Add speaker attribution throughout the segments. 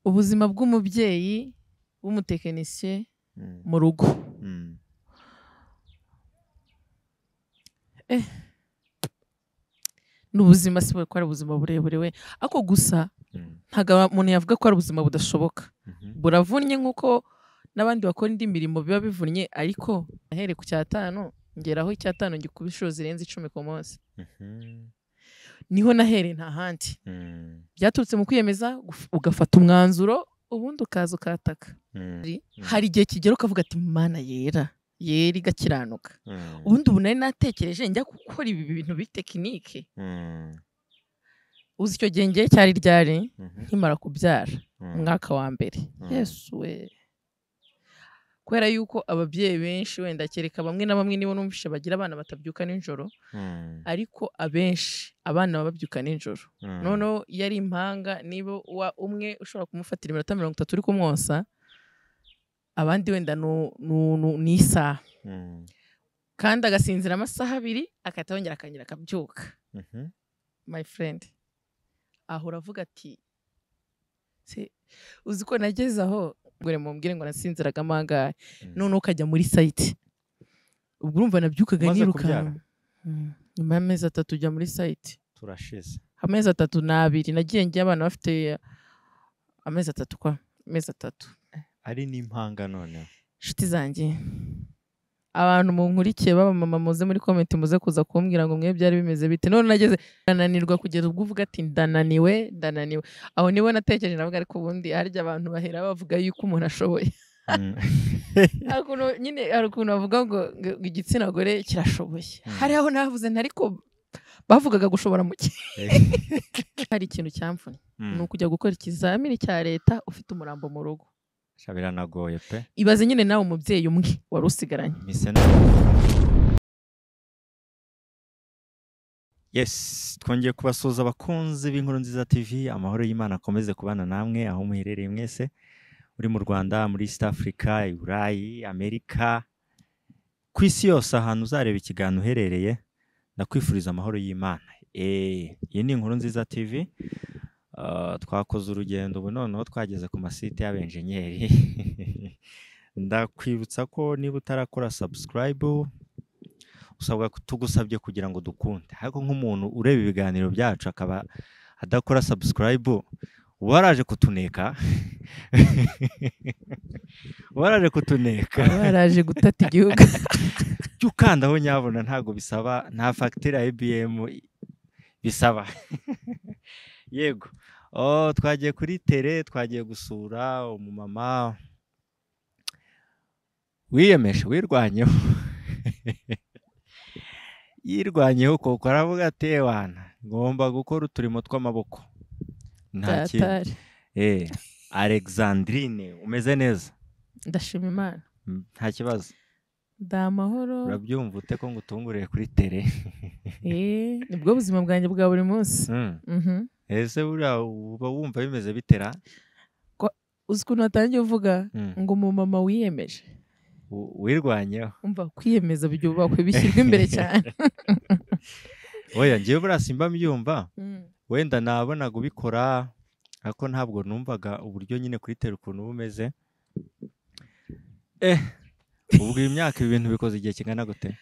Speaker 1: Ubuzima bw'umubyeyi w'umutekinisiye mu rugo. Ni ubuzima, si ko ari ubuzima burebure we, ariko gusa ntabwo umuntu yavuga ko ari ubuzima budashoboka. Buravunnye nk'uko n'abandi bakora indi mirimo biba bivunnye, ariko ahereye ku cyatanu ngeraho icyatanu ngikuba inshuro zirenze 10 ku munsi. Niho nahereye, nta handi. Byaturutse mu kwiyemeza, ugafata umwanzuro, ubundi ukaza ukataka. Hari igihe kigera ukavuga ati Mana yera yera igakiranuka. Ubundi ubu nari natekereje njya gukora ibi bintu bitekinike. Uzi icyo gihe ngiye cyari ryari nkimara kubyara umwaka wa mbere. Yesu we. Kubera yuko ababyeyi benshi wenda kereka bamwe na bamwe nibo numvishe bagira abana batabyuka nijoro, ariko abenshi abana babyuka nijoro. Noneho yari impanga, niba umwe ushobora kumufatira iminota 30 uri kumwosa, abandi wenda ni isaha. Kandi agasinzira amasaha 2 akahita yongera akongera akabyuka. My friend, aho uravuga ati uzi ko nageze aho ngo mumbwire ngo nasinziraga amangahe, none ukajya muri site. Ubwo urumva nabyukaga niruka. Nyuma y'amezi 3 ujya muri site.
Speaker 2: Turashize.
Speaker 1: Amezi 3 na 2 nagiye ngiye abana bafite amezi 3 kwa amezi 3.
Speaker 2: Ari n'impanga none.
Speaker 1: Inshuti zanjye, abantu munkurikiye baba mama muze muri comment muze kuza kumbwira ngo mwe byari bimeze bite. None nageze nananirwa kugeza ubwo uvuga ati ndananiwe ndananiwe. Aho niwe natekereje navuga ariko ubundi harya abantu bahera bavuga yuko umuntu ashoboye. Hakuno nyine hari ukuntu bavuga ngo igitsina gore kirashoboye. Hari aho navuze ntariko bavugaga gushobora muke. Hari ikintu cyamvunye ni ukujya gukora ikizamini cya leta ufite umurambo mu rugo.
Speaker 2: Biranagoye pe.
Speaker 1: Ibaze nyine nawe umubyeyi umwe wari usigaranye.
Speaker 2: Yes, twongeye kubasuhuza abakunzi b'Inkuru Nziza TV, amahoro y'Imana akomeze kubana namwe aho muherereye mwese, uri mu Rwanda, muri East Africa, i Burayi, Amerika, ku isi yose ahantu uzareba ikiganiro uherereye, ndakwifuriza amahoro y'Imana. Iyi ni Inkuru Nziza TV. Twakoze urugendo ubu noneho twageze ku masite y'abenjenyeri. Ndakwibutsa ko niba utarakora subscribe usabwa tugusabye kugira ngo dukunde, ariko nk'umuntu ureba ibiganiro byacu akaba adakora subscribe, waraje kutuneka. Waraje kutuneka,
Speaker 1: waraje gutata igihugu.
Speaker 2: Jya ukandaho nyabona, ntago bisaba, nta facture ya IBM bisaba. Yego, twagiye kuri tere, twagiye gusura umumama wiyemeje, wirwanyeho. Yirwanyeho koko, aravuga ati wana ngomba gukora uturimo tw'amaboko. Nta kintu. Alexandrine, umeze neza?
Speaker 1: Ndashima Imana.
Speaker 2: Nta kibazo.
Speaker 1: Ndamahoro.
Speaker 2: Urabyumva ute ko ngutunguriye kuri tere?
Speaker 1: Nibwo buzima bwanjye bwa buri munsi.
Speaker 2: Ese buriya uba wumva bimeze bitera?
Speaker 1: Uzi ukuntu watangiye uvuga ngo umumama wiyemeje,
Speaker 2: wirwanyeho.
Speaker 1: Umva kwiyemeza byubakwe bishyirwa imbere cyane.
Speaker 2: Oya, ngiye buriya simba mbyumva, wenda nabonaga ubikora ariko ntabwo numvaga uburyo nyine kuri tere ukuntu bumeze. Ubwo imyaka ibintu bikoze igihe kingana gute?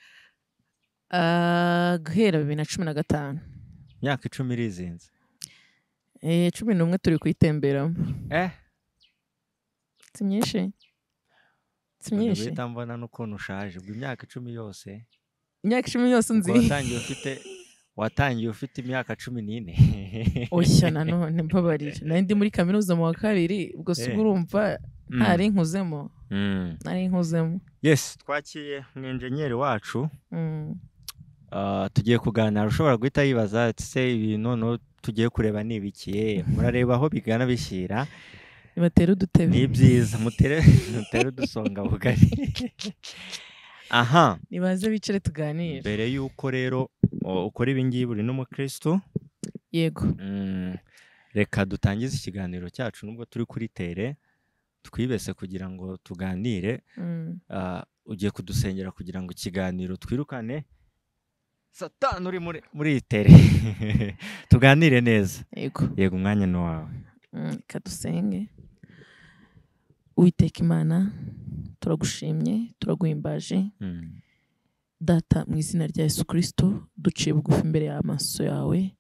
Speaker 1: Guhera 2015.
Speaker 2: Imyaka 10 irizinze.
Speaker 1: 11 turi kuyitemberamo. Si myinshi. Si myinshi.
Speaker 2: Guhita mbona n'ukuntu ushaje, ubwo imyaka 10 yose.
Speaker 1: Imyaka 10 yose nzi.
Speaker 2: Watangiye ufite imyaka 14.
Speaker 1: Oya nanone mbabarira. Nari ndi muri kaminuza mu wa 2, ubwo si urumva ntari nkuzemo. Nari nkuzemo.
Speaker 2: Yes, twakiye umwenjenyeri wacu. Tugiye kuganira, ushobora guhita yibaza ati se ibintu noneho tugiye kureba ni ibiki? Murareba aho bigana bishyira.
Speaker 1: Nibatere udutebe.
Speaker 2: Ni byiza, mutere udusonga bugari. Aha.
Speaker 1: Nibaze bicare tuganire.
Speaker 2: Mbere yuko rero ukora ibi ngibi uri n'umukristo?
Speaker 1: Yego.
Speaker 2: Reka dutangize ikiganiro cyacu nubwo turi kuri tere, twibese kugira ngo tuganire. Ugiye kudusengera kugira ngo ikiganiro twirukane Satani uri muri tere. Tuganire neza.
Speaker 1: Yego.
Speaker 2: Yego, umwanya ni wawe.
Speaker 1: Reka dusenge. Uwiteka Imana, turagushimye, turaguhimbaje. Data, mu izina rya Yesu Kristo, duciye bugufi imbere y'amaso yawe,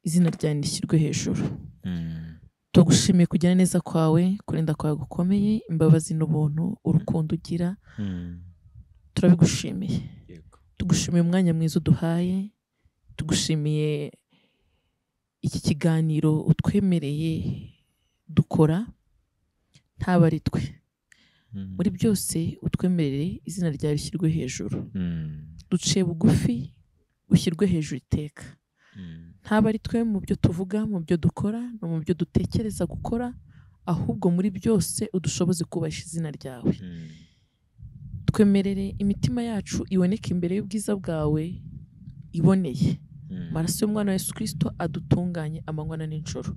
Speaker 1: izina ryawe rishyirwe hejuru. Tugushimiye kugira neza kwawe, kurinda kwawe gukomeye, imbabazi n'ubuntu, urukundo ugira, turabigushimiye. Tugushimiye umwanya mwiza uduhaye, tugushimiye iki kiganiro utwemereye dukora, ntaba ari twe. Muri byose utwemerere izina ryawe rishyirwe hejuru. Duciye bugufi, ushyirwe hejuru iteka. Ntaba ari twe mu byo tuvuga, mu byo dukora, no mu byo dutekereza gukora, ahubwo muri byose udushoboze kubahisha izina ryawe. Twemerere imitima yacu iboneke imbere y'ubwiza bwawe iboneye. Amaraso y'umwana wa Yesu Kristo adutunganye amanywa na nijoro.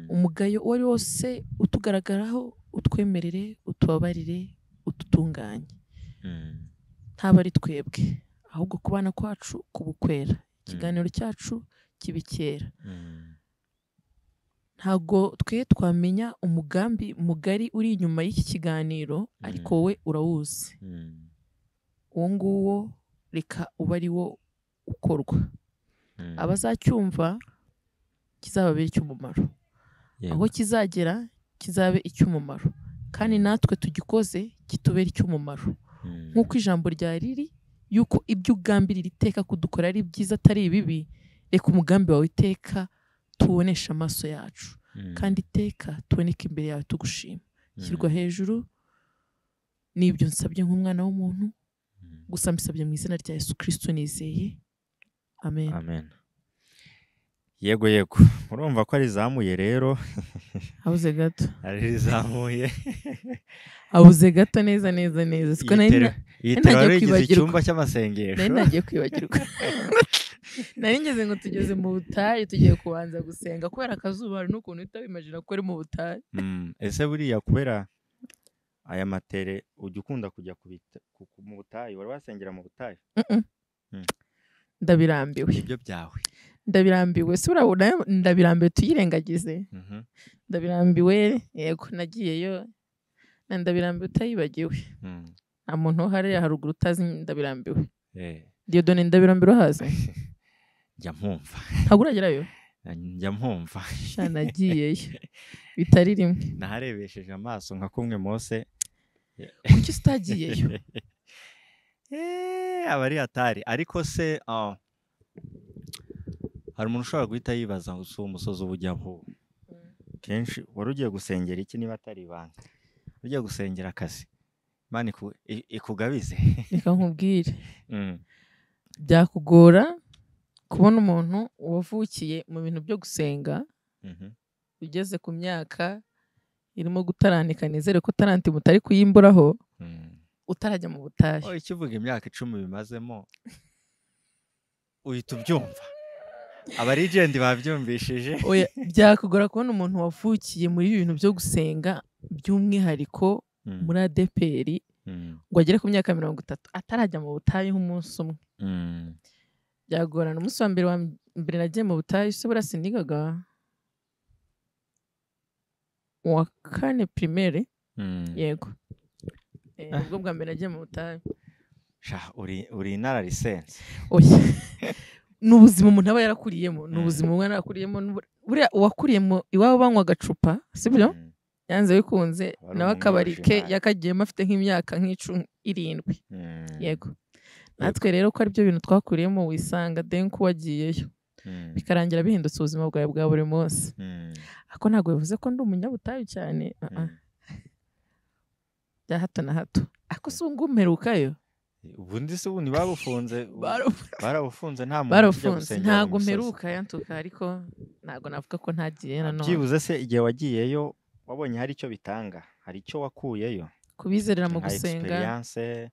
Speaker 1: Umugayo uwo ari wose utugaragaraho utwemerere, utubabarire, udutunganye. Ntaba ari twebwe, ahubwo kubana kwacu kubukwera, ikiganiro cyacu kibikera. Ntabwo twe twamenya umugambi mugari uri inyuma y'iki kiganiro, ariko wowe urawuzi. Uwo nguwo reka ube ari wo ukorwa. Abazacyumva kizababere icy'umumaro, aho kizagera kizabe icy'umumaro, kandi natwe tugikoze kitubere icy'umumaro. Nk'uko ijambo rya riri yuko ibyo ugambirira iteka kudukora ari byiza atari ibibi, reka umugambi wawe iteka tubonesha amaso yacu, kandi iteka tuboneke imbere yawe tugushima. Shyirwa hejuru n'ibyo nsabye nk'umwana w'umuntu, gusa mbisabye mu izina rya Yesu Kristo nizeye. Amen.
Speaker 2: Amen. Yego yego, murumva ko arizamuye rero.
Speaker 1: Abuze gato.
Speaker 2: Arizamuye.
Speaker 1: Abuze gato neza neza neza. Siko nari
Speaker 2: nagiye kwibagirwa icyumba cy'amasengesho.
Speaker 1: Nari nagiye kwibagirwa. Nari ngeze ngo tugeze mu butayu, tugiye kubanza gusenga kubera akazuba, hari n'ukuntu utabimagina ko ari mu butayu.
Speaker 2: Ese buriya kubera aya matere ujya ukunda kujya mu butayu, wari wasengera mu butayu?
Speaker 1: Ndabirambiwe.
Speaker 2: Ibyo byawe.
Speaker 1: Ndabirambiwe, se urabona ndabirambiwe tuyirengagize. Ndabirambiwe, yego nagiyeyo, ndabirambiwe utayibagiwe. Nta muntu uhari haruguru utazi ndabirambiwe. Dieudonne ndabirambiwe haze.
Speaker 2: Njya mpumva.
Speaker 1: Ntabwo uragerayo?
Speaker 2: Njya mpumva.
Speaker 1: Sha nagiyeyo. Bitari rimwe.
Speaker 2: Naharebesheje amaso nka kumwe Mose.
Speaker 1: Kuki utagiyeyo?
Speaker 2: Abari atari ariko se hari umuntu ushobora guhita yibaza ngo uwo musozi ubujya aho. Kenshi wari ugiye gusengera iki niba atari ibanga? Ugiye gusengera akazi, Imana ikugabize.
Speaker 1: Reka nkubwire, byakugora kubona umuntu wavukiye mu bintu byo gusenga, ugeze ku myaka irimo gutaranika, nizere ko taranti mutari kuyimburaho, utarajya mu butayu.
Speaker 2: Ikivuga imyaka 10 bimazemo uhita ubyumva. Abarigenti babyumvishije.
Speaker 1: Oya, byakugora kubona umuntu wavukiye muri ibintu byo gusenga by'umwihariko muri ADPR ngo agere ku myaka 30 atarajya mu butayu nk'umunsi umwe. Byagorana. Umunsi wa mbere nagiye mu butayu, se buriya sinigaga wa 4 primaire. Yego. Ubwo bwa mbere nagiye mu butayu.
Speaker 2: Sha uri inararisense.
Speaker 1: Oya. Ni ubuzima umuntu aba yarakuriyemo, ni ubuzima umwana yarakuriyemo. Buriya uwakuriyemo iwabo banywa agacupa, sibyo? Yanze bikunze nawe akabari ke yakagiyemo afite nk'imyaka nk'7. Yego. Natwe rero ko ari byo bintu twakuriyemo, wisanga denku wagiyeyo, bikarangira bihindutse ubuzima bwawe bwa buri munsi. Ako ntabwo bivuze ko ndi umunyabutayu cyane, bya hato na hato. Ako si ubu mperukayo.
Speaker 2: Ubundi se ubundi babufunze, barabufunze, nta muntu ujya gusengera.
Speaker 1: Ntago mperuka yantuka, ariko ntago navuga ko ntagiye nanone.
Speaker 2: Byibuze se igihe wagiyeyo wabonye hari icyo bitanga, hari icyo wakuyeyo?
Speaker 1: Kubizerera mu gusenga,
Speaker 2: experience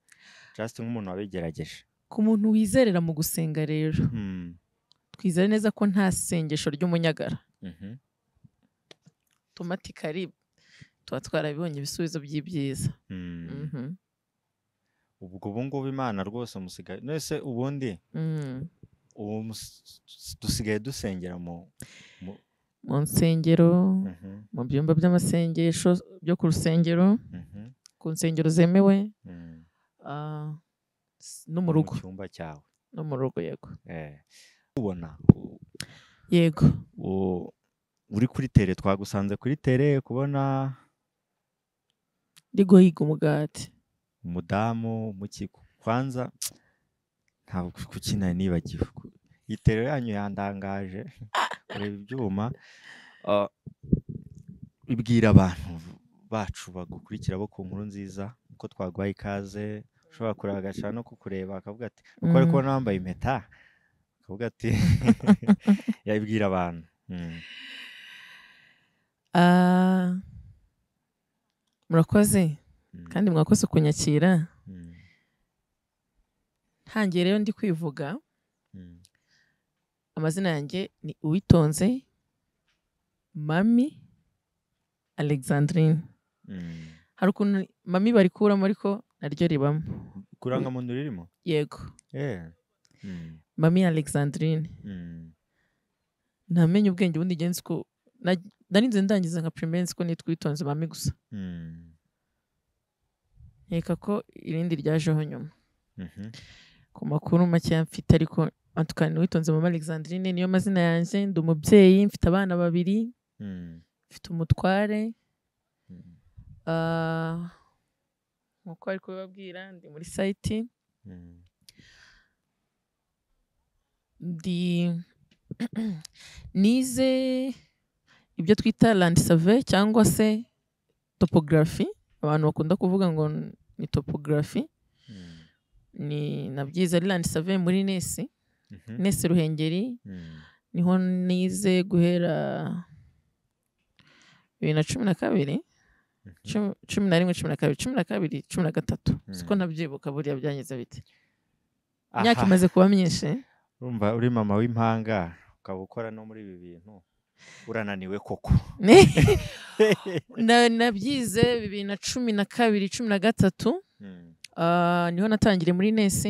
Speaker 2: just nk'umuntu wabigerageje.
Speaker 1: Ku muntu wizerera mu gusenga rero, twizere neza ko nta sengesho ry'umunyagara. Automatically tuba twarabibonye ibisubizo by'ibyiza.
Speaker 2: Ubwo ubu ngubu Imana rwose musigaye nese ubundi ubu dusigaye dusengera mu
Speaker 1: Mu nsengero, mu byumba by'amasengesho byo ku rusengero, ku nsengero zemewe, no mu rugo.
Speaker 2: Mu cyumba cyawe.
Speaker 1: No mu rugo, yego.
Speaker 2: Ubona
Speaker 1: yego
Speaker 2: uri kuri tere, twagusanze kuri tere kubona
Speaker 1: ndi guhiga umugati.
Speaker 2: Umudamu muki kwanza ntabwo kukina nibagiwe. Iyi tere yanyu yandangaje kureba ibyuma. Ibwira abantu bacu bagukurikira bo ku Nkuru Nziza uko twaguhaye ikaze, ushobora kureba agashaka no kukureba akavuga ati uko ari kubona wambaye impeta, akavuga ati yabibwira abantu.
Speaker 1: Murakoze kandi mwakoze kunyakira. Ntangiye rero ndi kwivuga, amazina yanjye ni Uwitonze Mami Alexandrine. Hari ukuntu mami barikuramo ariko naryo ribamo.
Speaker 2: Kurangamuntu ririmo?
Speaker 1: Yego. Mami Alexandrine. Ntamenye ubwenge ubundi ngenzi ko narinze ndangiza nka primaire nzi ko nitwa Uwitonze Mami gusa. Nkeka ko irindi ryajeho nyuma. Ku makuru make mfite ariko antukana ni Uwitonze Mama Alexandrine, niyo mazina yanjye. Ndi umubyeyi, mfite abana babiri, mfite umutware. Nkuko ari kubibabwira ndi muri site. Ndi nize ibyo twita land survey cyangwa se topography, abantu bakunda kuvuga ngo ni topography. Ni nabyize ari land survey muri INES, INES Ruhengeri. Niho nize guhera 2012, 11, 12, 12, 13, siko ntabyibuka buriya byangize bite, imyaka imaze kuba myinshi.
Speaker 2: Urumva uri mama w'impanga ukaba ukora no muri ibi bintu, urananiwe koko.
Speaker 1: Nabyize 2012, 13. Niho natangiriye muri INES,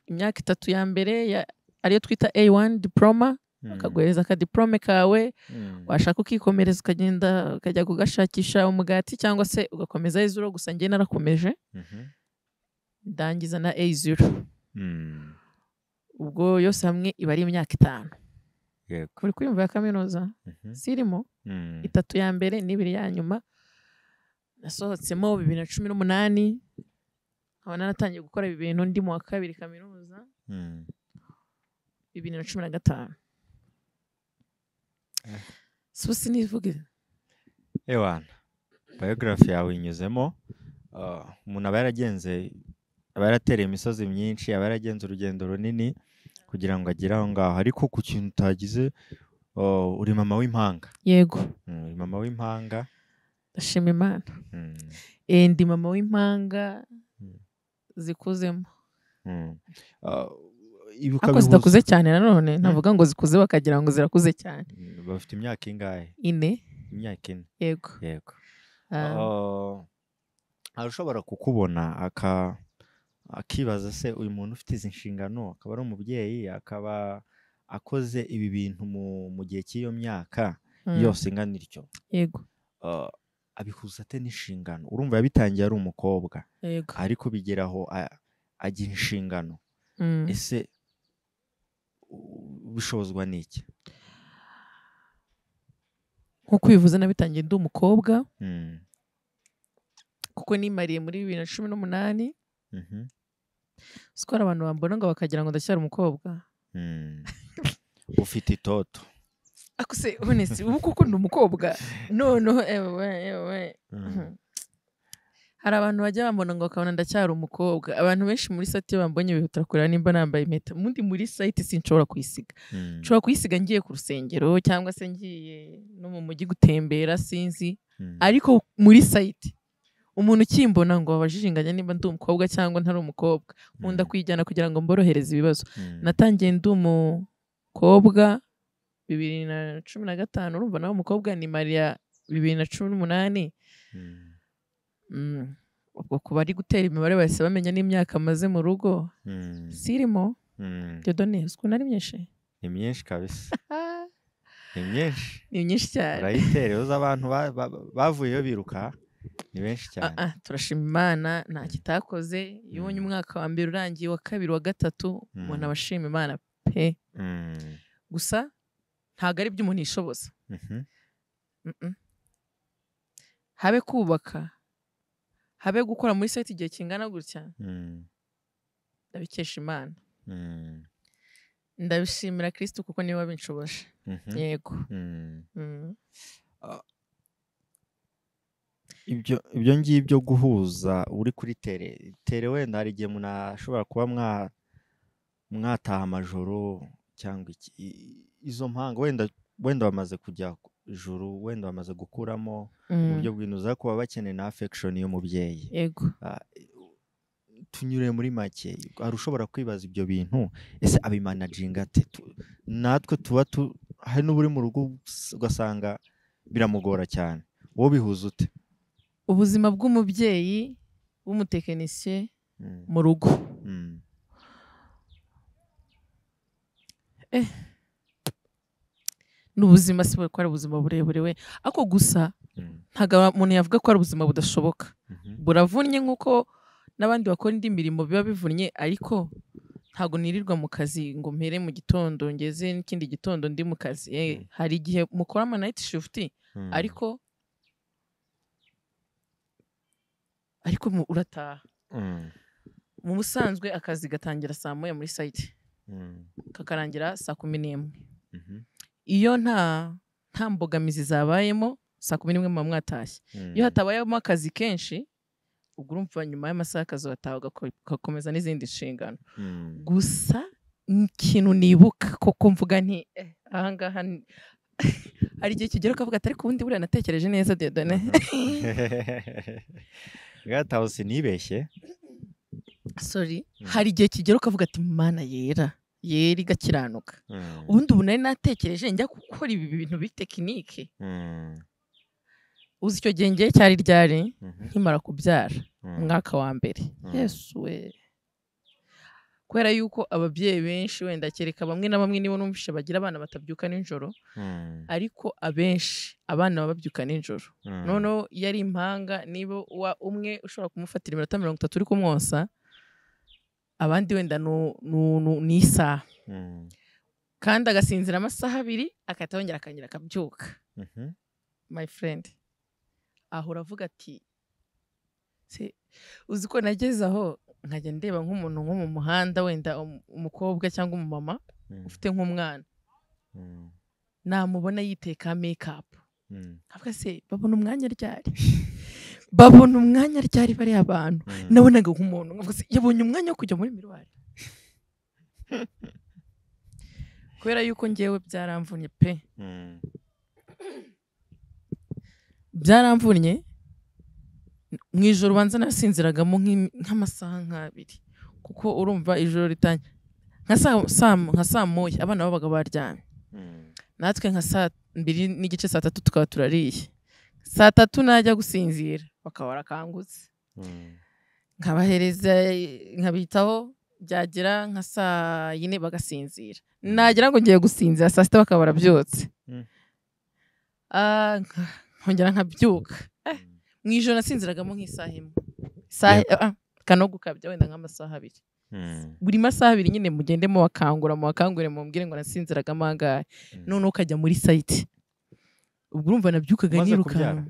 Speaker 1: imyaka 3 ya mbere ariyo twita A1 diploma, bakaguhereza aka diplome kawe, washaka ukikomereza ukagenda ukajya kugashakisha umugati cyangwa se ugakomeza A0. Gusa njye narakomeje ndangiza na A0. Ubwo yose hamwe iba ari imyaka 5.
Speaker 2: Yego.
Speaker 1: Uri kwiyumva ya kaminuza sirimo 3 ya mbere n'ibiri ya nyuma. Nasohotsemo 2018, nkaba naratangiye gukora ibi bintu ndi mu wa 2 kaminuza 2015. So sinivuge.
Speaker 2: Ewana, biography yawe inyuzemo. Umuntu aba yaragenze, aba yaratereye imisozi myinshi, aba yaragenze urugendo runini kugira ngo agere aho ngaho. Ariko ku kintu utagize, uri mama w'impanga.
Speaker 1: Yego.
Speaker 2: Uri mama w'impanga.
Speaker 1: Ndashima Imana. Ndi mama w'impanga zikuzemo. Ariko zidakuze cyane nanone, navuga ngo zikuze bakagira ngo zirakuze cyane.
Speaker 2: Bafite imyaka ingahe?
Speaker 1: 4.
Speaker 2: Imyaka 4.
Speaker 1: Yego.
Speaker 2: Yego. Ushobora kukubona akibaza se uyu muntu ufite izi nshingano, akaba ari umubyeyi, akaba akoze ibi bintu mu gihe cy'iyo myaka yose ingana ityo.
Speaker 1: Yego.
Speaker 2: Abihuza ate n'inshingano? Urumva yabitangiye ari umukobwa.
Speaker 1: Yego.
Speaker 2: Ariko bigeraho agira inshingano. Ese bishobozwa n'iki?
Speaker 1: Nkuko ubivuze nabitangiye ndi umukobwa. Kuko nimariye muri 2018. Siko abantu bambona ngo bakagira ngo ndacyari umukobwa.
Speaker 2: Ufite itoto.
Speaker 1: Akuse honest ubu kuko ndi umukobwa. No ewe. Hari abantu bajya bambona ngo bakabona ndacyari umukobwa. Abantu benshi muri site bambonye bihutira kureba nimba nambaye impeta. Mundi muri site sinshobora kuyisiga. Nshobora kuyisiga ngiye ku rusengero cyangwa se ngiye no mu mujyi gutembera sinzi. Ariko muri site umuntu ukimbona ngo abajijinganya nimba ndi umukobwa cyangwa ntari umukobwa, nkunda kwijyana kugira ngo mborohereze ibibazo. Natangiye ndi umukobwa 2015, urumva nawe umukobwa ni Maria 2018. Ubwo kuba ari gutera imibare bahise bamenya n'imyaka amaze mu rugo. Sirimo Dieudonné, ukuntu ari myinshi?
Speaker 2: Ni myinshi kabisa. Ni myinshi.
Speaker 1: Ni myinshi cyane.
Speaker 2: Urayitere uzi abantu bavuyeyo biruka ni benshi cyane.
Speaker 1: Turashima Imana nta kitakoze. Iyo ubonye umwaka wa mbere urangiye, wa kabiri, wa gatatu, umuntu aba ashima Imana pe. Gusa ntabwo ari ibyo umuntu yishoboza. Habe kubaka, habe gukora muri site igihe kingana gutya, ndabikesha Imana. Ndabishimira Kristo kuko niwe wabinshoboje. Yego.
Speaker 2: Ibyo ngibyo guhuza uri kuri tere wenda hari igihe umuntu ashobora kuba mwataha amajoro cyangwa izo mpanga wenda bamaze kujya juru, wenda bamaze gukuramo uburyo bwinuza kuba bakeneye na affection y'umubyeyi.
Speaker 1: Yego.
Speaker 2: Tunyure muri make, hari ushobora kwibaza ibyo bintu ese abimanaginga ate? Natwe tuba hari n'uburi mu rugo ugasanga biramugora cyane, wowe bihuza ute?
Speaker 1: Ubuzima bw'umubyeyi w'umutekinisiye mu rugo ni ubuzima, si ko ari ubuzima burebure we, ariko gusa ntabwo umuntu yavuga ko ari ubuzima budashoboka. Buravunnye nk'uko n'abandi bakora indi mirimo biba bivunnye, ariko ntabwo nirirwa mu kazi ngo mpere mu gitondo ngeze n'ikindi gitondo ndi mu kazi. Hari igihe mukora ama night shift, ariko urataha. Mu busanzwe akazi gatangira saa 1 muri site, kakarangira saa 11. Iyo nta mbogamizi zabayemo, saa 11 muba mwatashye. Iyo hatabayemo akazi kenshi, ubwo urumva nyuma y'amasaha akazi wataha ugakomeza n'izindi nshingano. Gusa ikintu nibuka koko mvuga nti aha ngaha hari igihe kigera ukavuga ati ariko ubundi buriya natekereje neza Dieudonné.
Speaker 2: Gataho sinibeshye.
Speaker 1: Sorry. Hari igihe kigera ukavuga ati Mana yera yera igakiranuka. Ubundi ubu nari natekereje njya gukora ibi bintu bitekinike. Uzi icyo gihe ngiye cyari ryari nkimara kubyara umwaka wa mbere. Yesu we. Kubera yuko ababyeyi benshi wenda kereka bamwe na bamwe nibo numvishe bagira abana batabyuka nijoro, ariko abenshi abana babyuka nijoro. Noneho yari impanga, niba umwe ushobora kumufatira iminota 30 uri kumwosa, abandi wenda ni isaha. Kandi agasinzira amasaha 2 akahita yongera akongera akabyuka. My friend, aho uravuga ati uzi ko nageze aho nkajya ndeba nk'umuntu nko mu muhanda, wenda umukobwa cyangwa umumama ufite nk'umwana, namubona yiteka make up, nkavuga se babona umwanya ryari? Babona umwanya ryari bariya abantu? Nabonaga nk'umuntu nkavuga se yabonye umwanya wo kujya muri miroir. Kubera yuko ngewe byaramvunye pe. Byaramvunye. Mu ijoro banza nasinziragamo nk'amasaha nk'abiri, kuko urumva ijoro ritangiye nka saa 1 abana babaga baryamye, natwe nka saa 2:15 saa 3 tukaba turariye. Saa 3 najya gusinzira bakaba barakangutse, nkabahereza nkabitaho, byagera nka saa 4 bagasinzira, nagira ngo ngiye gusinzira saa 6 bakaba barabyutse, nkongera nkabyuka. Mu ijoro nasinziragamo nk'isaha imwe, isaha kano gukabya wenda nk'amasaha 2. Buri masaha 2 nyine mugende muwakangura muwakangure mumbwire ngo nasinziragamo angahe. None ukajya muri site, ubwo urumva nabyukaga niruka.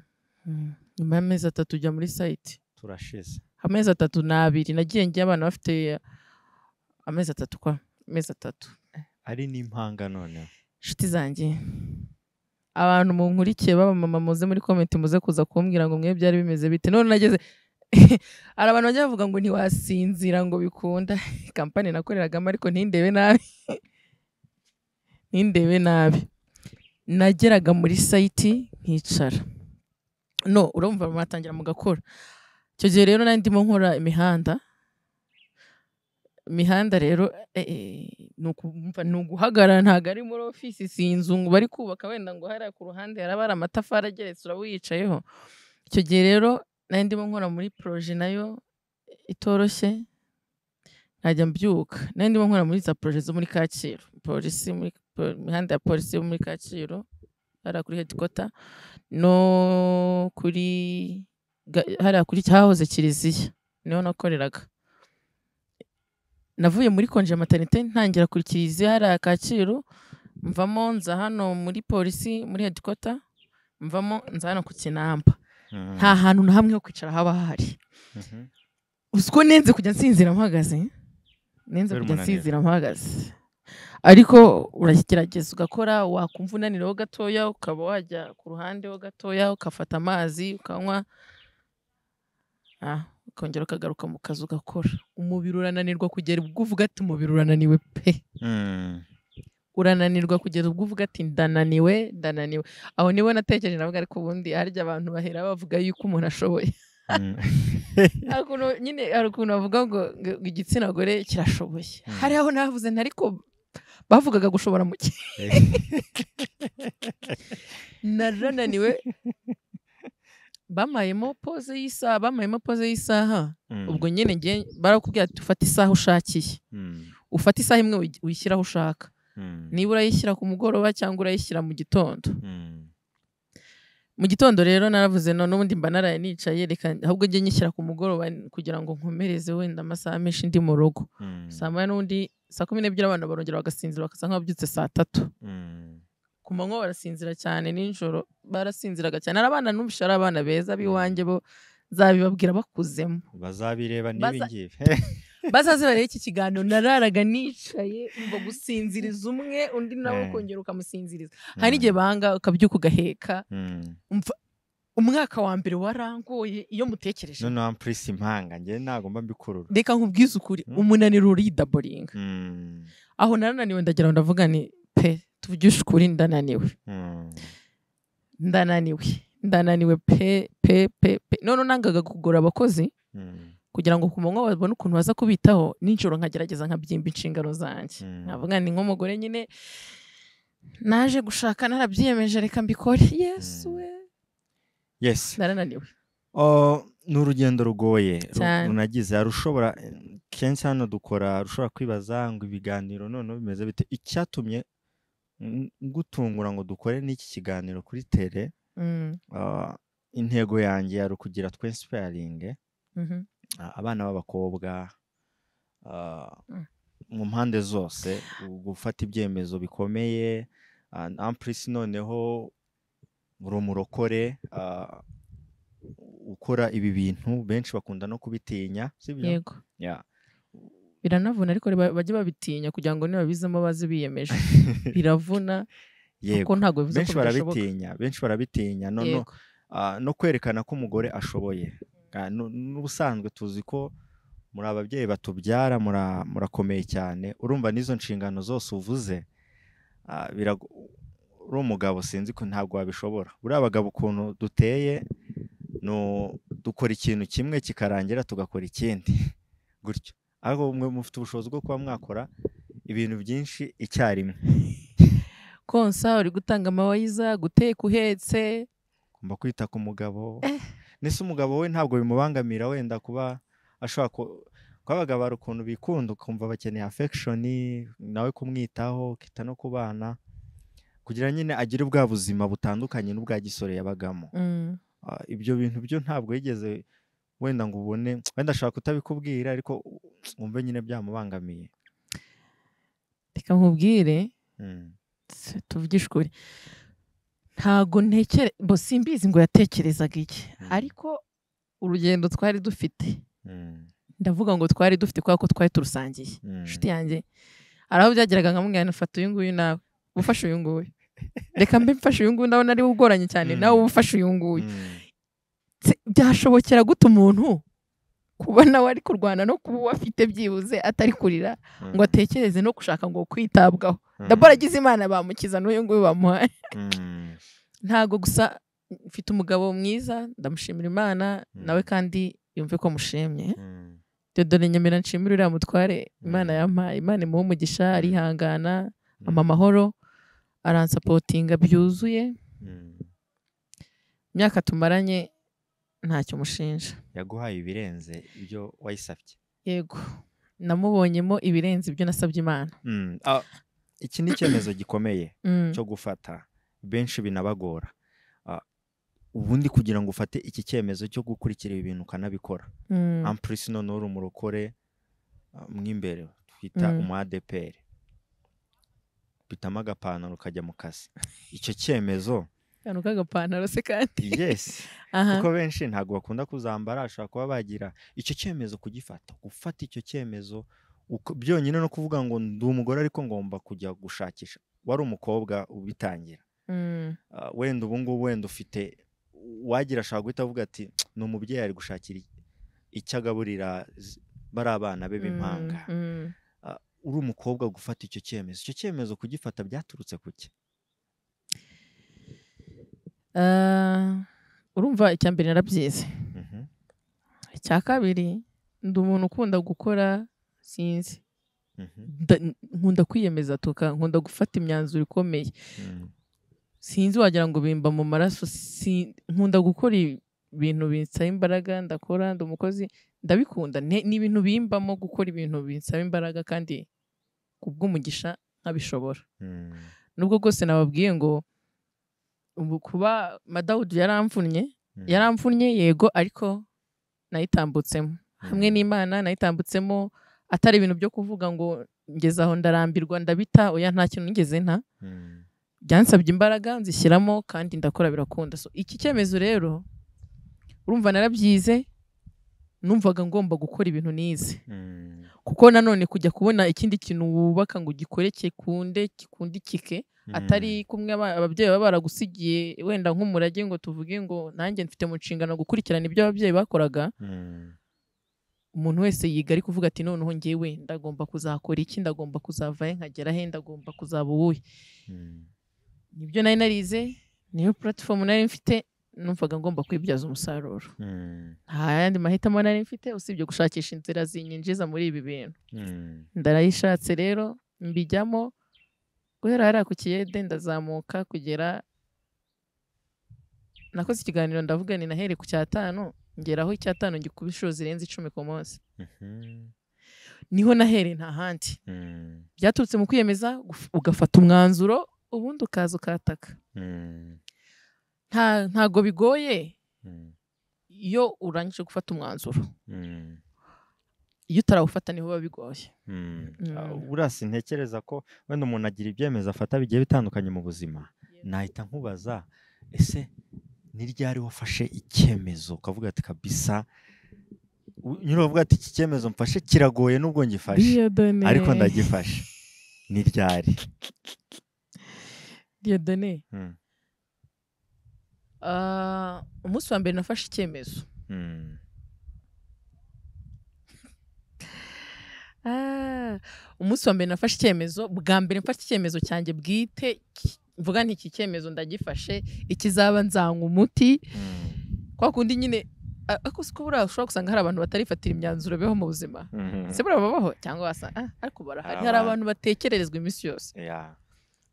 Speaker 1: Nyuma y'amezi 3 ujya muri site.
Speaker 2: Turashize
Speaker 1: amezi 3 na 2 nagiye ngiye abana bafite amezi 3 kwa amezi 3.
Speaker 2: Ari n'impanga noneho.
Speaker 1: Inshuti zanjye, abantu munkurikiye baba mama muze muri comment muze kuza kumbwira ngo mwe byari bimeze bite. None nageze hari abantu bajya bavuga ngo ntiwasinzira ngo bikunda. Kampani nakoreragamo ariko ntindebe nabi. Ntindebe nabi. Nageraga muri site nkicara. No urumva mwatangira mugakora. Icyo gihe rero nari ndimo nkora imihanda. Imihanda rero ni uguhagarara, ntabwo ari muri ofisi, si inzu ngo bari kubaka wenda ngo hariya ku ruhande haraba hari amatafari ageretse uraba uyicayeho. Icyo gihe rero nari ndimo nkora muri projet nayo itoroshye, nkajya mbyuka. Nari ndimo nkora muri za projet zo muri Kacyiru, polisi muri Imihanda ya polisi yo muri Kacyiru, hariya kuri headquarter, no kuri hariya kuri cyahoze kiliziya, niho nakoreraga. Navuye muri congé maternité ntangira kuri kiliziya hariya Kacyiru, mvamo nza hano muri polisi muri headquarter, mvamo nza hano ku Kinamba. Nta hantu na hamwe ho kwicara haba hahari. Uzi ko nenze kujya nsinzira mpagaze, nenze
Speaker 2: Kubera
Speaker 1: kujya
Speaker 2: umunaniro.
Speaker 1: nsinzira mpagaze, ariko uragerageza ugakora, wakumva unaniwe gatoya ukaba wajya ku ruhande ho gatoya, ugafata amazi ukanywa, ukongera ukagaruka mu kazi ugakora. Umubiri urananirwa kugera ubwo uvuga ati umubiri urananiwe pe. Urananirwa kugeza ubwo uvuga ati ndananiwe, ndananiwe. Aho nibo natekereje navuga, ariko ubundi harya abantu bahera bavuga yuko umuntu ashoboye. Hari ukuntu nyine, hari ukuntu bavuga ngo igitsina gore kirashoboye. Hari aho navuze nti ariko bavugaga gushobora mu ki? Narananiwe, bamayemo pause y'isaha, bamayemo pause y'isaha. Ubwo nyine ngiye barakubwira ati ufate isaha ushakiye, ufate isaha imwe uyishyire aho ushaka, niba urayishyira ku mugoroba cyangwa urayishyira mu gitondo. Mu gitondo rero naravuze no n'ubundi mba naraye nicaye, reka ahubwo njye nyishyira ku mugoroba kugira ngo nkomereze wenda amasaha menshi ndi mu rugo. 1:00 n'ubundi 12:00 abana barongera bagasinzira, bagasa nk'ababyutse 3:00. Ku manywa barasinzira cyane, nijoro barasinziraga cyane. Ari abana numvise ari abana beza b'iwanjye, bo nzabibabwira bakuzemo.
Speaker 2: Bazabireba n'ibi ngibi.
Speaker 1: Bazaze barebe iki kiganiro. Nararaga nicaye, umva gusinziriza umwe, undi nawe ukongera ukamusinziriza. Hari n'igihe banga ukabyuka ugaheka. Umva, umwaka wa mbere warangoye iyo mutekereje.
Speaker 2: Noneho ampurisi impanga njye ntabwo mba mbikurura.
Speaker 1: Reka nkubwize ukuri, umunaniro uridaboringa. Aho narananiwe, ndagira ngo ndavuga ni pe, tuvugishe ukuri, ndananiwe. Ndananiwe, ndananiwe pe pe pe pe. None nangaga kugura abakozi kugira ngo ku manywa babone ukuntu baza kubitaho, nijoro nkagerageza nkabyimba inshingano zanjye. Nkavuga ni nk'umugore nyine naje gushaka, narabyiyemeje, reka mbikore. Yesu we! Narananiwe.
Speaker 2: Oh, ni urugendo rugoye
Speaker 1: Cyane.
Speaker 2: runagize. Hari ushobora, kenshi hano dukora, ushobora kwibaza ngo ibiganiro noneho bimeze bite? Icyatumye ngutungura ngo dukore n'iki kiganiro kuri tele, intego yanjye yari ukugira twinspiringe abana b'abakobwa mu mpande zose, gufata ibyemezo bikomeye. Ampurisi noneho uri umurokore, ukora ibi bintu benshi bakunda no kubitinya, sibyo?
Speaker 1: Yego.
Speaker 2: Yeah.
Speaker 1: Biranavuna, ariko bajye babitinya kugira ngo nibabizamo baze biyemeje. Biravuna kuko ntabwo bivuze
Speaker 2: Benshi
Speaker 1: ko bidashoboka.
Speaker 2: barabitinya, benshi barabitinya no, no kwerekana ko umugore ashoboye. N'ubusanzwe tuzi ko muri ababyeyi batubyara murakomeye cyane. Urumva n'izo nshingano zose uvuze, uri umugabo sinzi ko ntabwo wabishobora. Buriya abagabo ukuntu duteye, no dukora ikintu kimwe kikarangira tugakora ikindi gutyo, ariko mwe mufite ubushobozi bwo kuba mwakora ibintu byinshi icyarimwe.
Speaker 1: Konsa, uri gutanga amawayiza, guteka uhetse.
Speaker 2: Ugomba kwita ku mugabo. Nese umugabo we ntabwo bimubangamira wenda kuba ashobora kuba, abagabo hari ukuntu bikunda ukumva bakeneye affection, nawe kumwitaho, ukita no ku bana kugira nyine agire bwa buzima butandukanye n'ubwa gisore yabagamo. Ibyo bintu byo ntabwo yigeze wenda ngo ubone, wenda ashobora kutabikubwira, ariko wumve nyine byamubangamiye?
Speaker 1: Reka nkubwire, tuvugishe ukuri, ntago ntekere bo, simbizi ngo yatekerezaga iki, ariko urugendo twari dufite, ndavuga ngo twari dufite kubera ko twari turusangiye. Inshuti yanjye, hari aho byageraga nkamubwira nti fata uyu nguyu, nawe ufashe uyu nguyu, reka mbe mfashe uyu nguyu, ndabona ari we ugoranye cyane, nawe ufashe uyu nguyu. Byashobokera gute umuntu kuba nawe ari kurwana no kuba uwo afite byibuze atari kurira, ngo atekereze no gushaka ngo kwitabwaho? Ndabona agize Imana bamukiza n'uyu nguyu bamuhaye. Ntago gusa mfite umugabo mwiza, ndamushimira Imana, nawe kandi yumve ko mushimye. Dore nyemera nshimire uriya mutware Imana yampaye. Imana imuhe umugisha, arihangana, ampa amahoro, aransupportinga byuzuye. Imyaka tumaranye ntacyo mushinja.
Speaker 2: Yaguhaye ibirenze ibyo wayisabye.
Speaker 1: Yego, namubonyemo ibirenze ibyo nasabye Imana.
Speaker 2: Iki ni icyemezo gikomeye cyo gufata, benshi binabagora. Ubundi kugira ngo ufate iki cyemezo cyo gukurikira ibi bintu ukanabikora, ampurisi none uri umurokore mw'imbere twita umu ADPR, bitamo agapantaro ukajya mu kazi, icyo cyemezo
Speaker 1: akantu k'agapantaro se kandi
Speaker 2: yes, kuko benshi ntabwo bakunda kuzambara, ashobora kuba bagira icyo cyemezo kugifata, gufata icyo cyemezo byonyine no kuvuga ngo ndi umugore ariko ngomba kujya gushakisha. Wari umukobwa ubitangira, wenda ubu ngubu wenda ufite wagira ashobora guhita avuga ati ni umubyeyi ari gushakira icyo agaburira bari abana be b'impanga. Uri umukobwa gufata icyo cyemezo, icyo cyemezo kugifata byaturutse kuki?
Speaker 1: Urumva icya mbere narabyize, icya kabiri ndi umuntu ukunda gukora, sinzi nkunda kwiyemeza, nkunda gufata imyanzuro ikomeye, sinzi wagira ngo bimba mu maraso, nkunda gukora ibintu binsaba imbaraga, ndakora, ndi umukozi, ndabikunda, ni ibintu bimbamo gukora ibintu binsaba imbaraga kandi kubw'umugisha nkabishobora. Nubwo rwose nababwiye ngo ubu kuba Madawudi yaramvunnye yego, ariko nayitambutsemo hamwe n'Imana, nayitambutsemo atari ibintu byo kuvuga ngo ngeze aho ndarambirwa ndabita, oya nta kintu nigeze nta, byansabye imbaraga nzishyiramo kandi ndakora birakunda. So iki cyemezo rero urumva narabyize, numvaga ngomba gukora ibintu nize, kuko nanone kujya kubona ikindi kintu wubaka ngo ugikore kikunde kikundikike, atari kumwe ababyeyi baba baragusigiye wenda nk'umurage ngo tuvuge ngo nanjye mfite mu nshingano gukurikirana ibyo ababyeyi bakoraga. Umuntu wese yiga ari kuvuga ati noneho njyewe ndagomba kuzakora iki, ndagomba kuzavahe nkagera he, ndagomba kuzaba uwuhe. Nibyo nari narize, niyo platform nari mfite, numvaga ngomba kwibyaza umusaruro. Nta yandi mahitamo nari mfite usibye gushakisha inzira zinyinjiza muri ibi bintu. Ndarayishatse rero mbijyamo, guhera hariya ku Kiyede ndazamuka kugera, nakoze ikiganiro ndavuga ni nahere ku 5 ngeraho 5 ngikuba inshuro zirenze 10 ku munsi. Niho nahere nta handi. Byaturutse mu kwiyemeza, ugafata umwanzuro ubundi ukaza ukataka. Ntago bigoye iyo urangije gufata umwanzuro. Iyo utarawufata niho biba bigoye.
Speaker 2: Urasi ntekereza ko wenda umuntu agira ibyemezo afata bigiye bitandukanye mu buzima. Nahita nkubaza, ese ni ryari wafashe icyemezo ukavuga ati kabisa, nyine uvuga ati iki cyemezo mfashe kiragoye nubwo ngifashe ariko ndagifashe, ni ryari?
Speaker 1: Dieudonné, umunsi wa mbere nafashe icyemezo, umunsi wa mbere nafashe icyemezo, bwa mbere mfashe icyemezo cyanjye bwite, mvuga nti iki cyemezo ndagifashe, ikizaba nzanywa umuti. Kwa kundi nyine ariko siko buriya ushobora gusanga hari abantu batarifatira imyanzuro beho mu buzima, se buriya babaho cyangwa wasanga ariko barahari, hari abantu batekererezwa iminsi yose,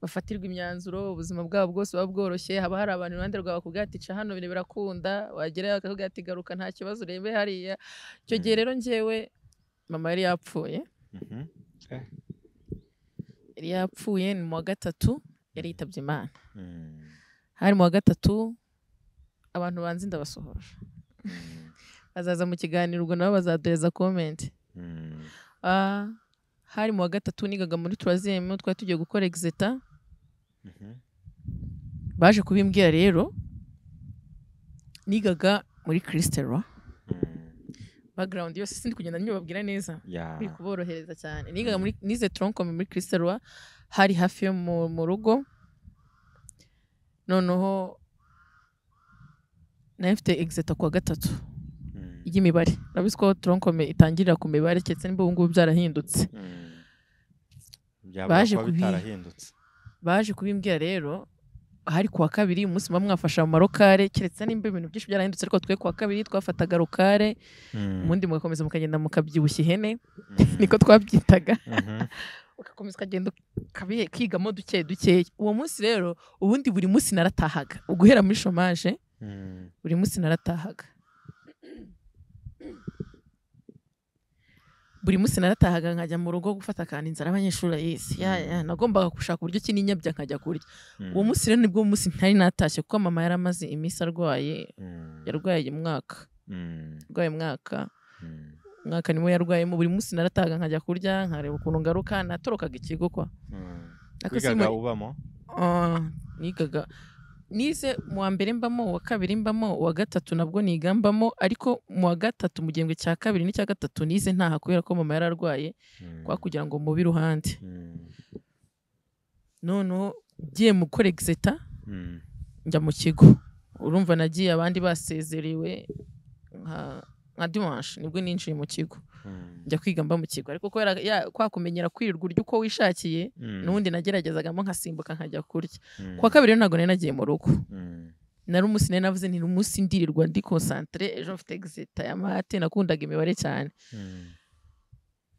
Speaker 1: bafatirwa imyanzuro, ubuzima bwabo bwose buba bworoshye. Haba hari abantu iruhande rwawe bakubwira ati ca hano ibintu birakunda, wagerayo bakakubwira ati garuka nta kibazo urebe hariya. Icyo gihe rero njyewe mama yari yapfuye, yari yapfuye ni mu wa 3, yari yitabye Imana. Hari mu wa 3, abantu banzi ndabasohora, bazaza mu kiganiro ubwo nabo bazaduhereza comment. Hari mu wa 3 nigaga muri 3e, twari tugiye gukora exeta. Baje kubimbwira rero, nigaga muri Christ-Roi. Background yose sindi kugenda nyibabwira neza, biri kuborohereza cyane. Nigaga muri nize tronc commun muri Christ-Roi, hari hafi yo mu rugo. Noneho nari mfite exeta kuwa 3 y'imibare. Urabizi ko tronc commun itangirira ku mibare, keretse nimba ubu ngubu byarahindutse. Baje kubimbwira rero hari kuwa 2, umunsi bamwe mwafasha mu marokare, keretse nimba ibintu byinshi byarahindutse, ariko twe kuwa 2 twafataga rokare, ubundi mugakomeza mukagenda mukabyibushya ihene, niko twabyitaga. Ugakomeza ukagenda ukigamo duke duke. Uwo munsi rero ubundi buri munsi naratahaga, uguhera muri chômage buri munsi naratahaga. Buri munsi naratahaga nkajya mu rugo gufata akantu, inzara abanyeshuri ayizi. Nagombaga gushaka uburyo ki n'inyabya nkajya kurya. Uwo munsi rero nibwo munsi ntari natashye kuko mama yaramaze iminsi arwaye, yarwaye umwaka. Yarwaye umwaka. Umwaka niwo yarwayemo. Buri munsi naratahaga nkajya kurya, nkareba ukuntu ngaruka, natorokaga ikigo kwa.
Speaker 2: Wigaga ubamo?
Speaker 1: Nigaga nize mu wa mbere mbamo, uwa kabiri mbamo, uwa gatatu nabwo niga mbamo, ariko mu wa gatatu mu gihembwe cya kabiri n'icya gatatu nize ntaha kubera ko mama yararwaye, kwa kugira ngo mube iruhande. Noneho ngiye mu gukora exeta njya mu kigo. Urumva nagiye abandi basezerewe nka dimanche nibwo ninjiye mu kigo. Njya kwiga mba mu kigo, ariko kubera kwa kumenyera kwirirwa urya uko wishakiye, n'ubundi nageragezagamo nkasimbuka nkajya kurya. Kuwa kabiri ntabwo nari nagiye mu rugo. Nari umunsi nari navuze nti umunsi ndirirwa ndi concentré, ejo mfite exeta ya maths, nakundaga imibare cyane.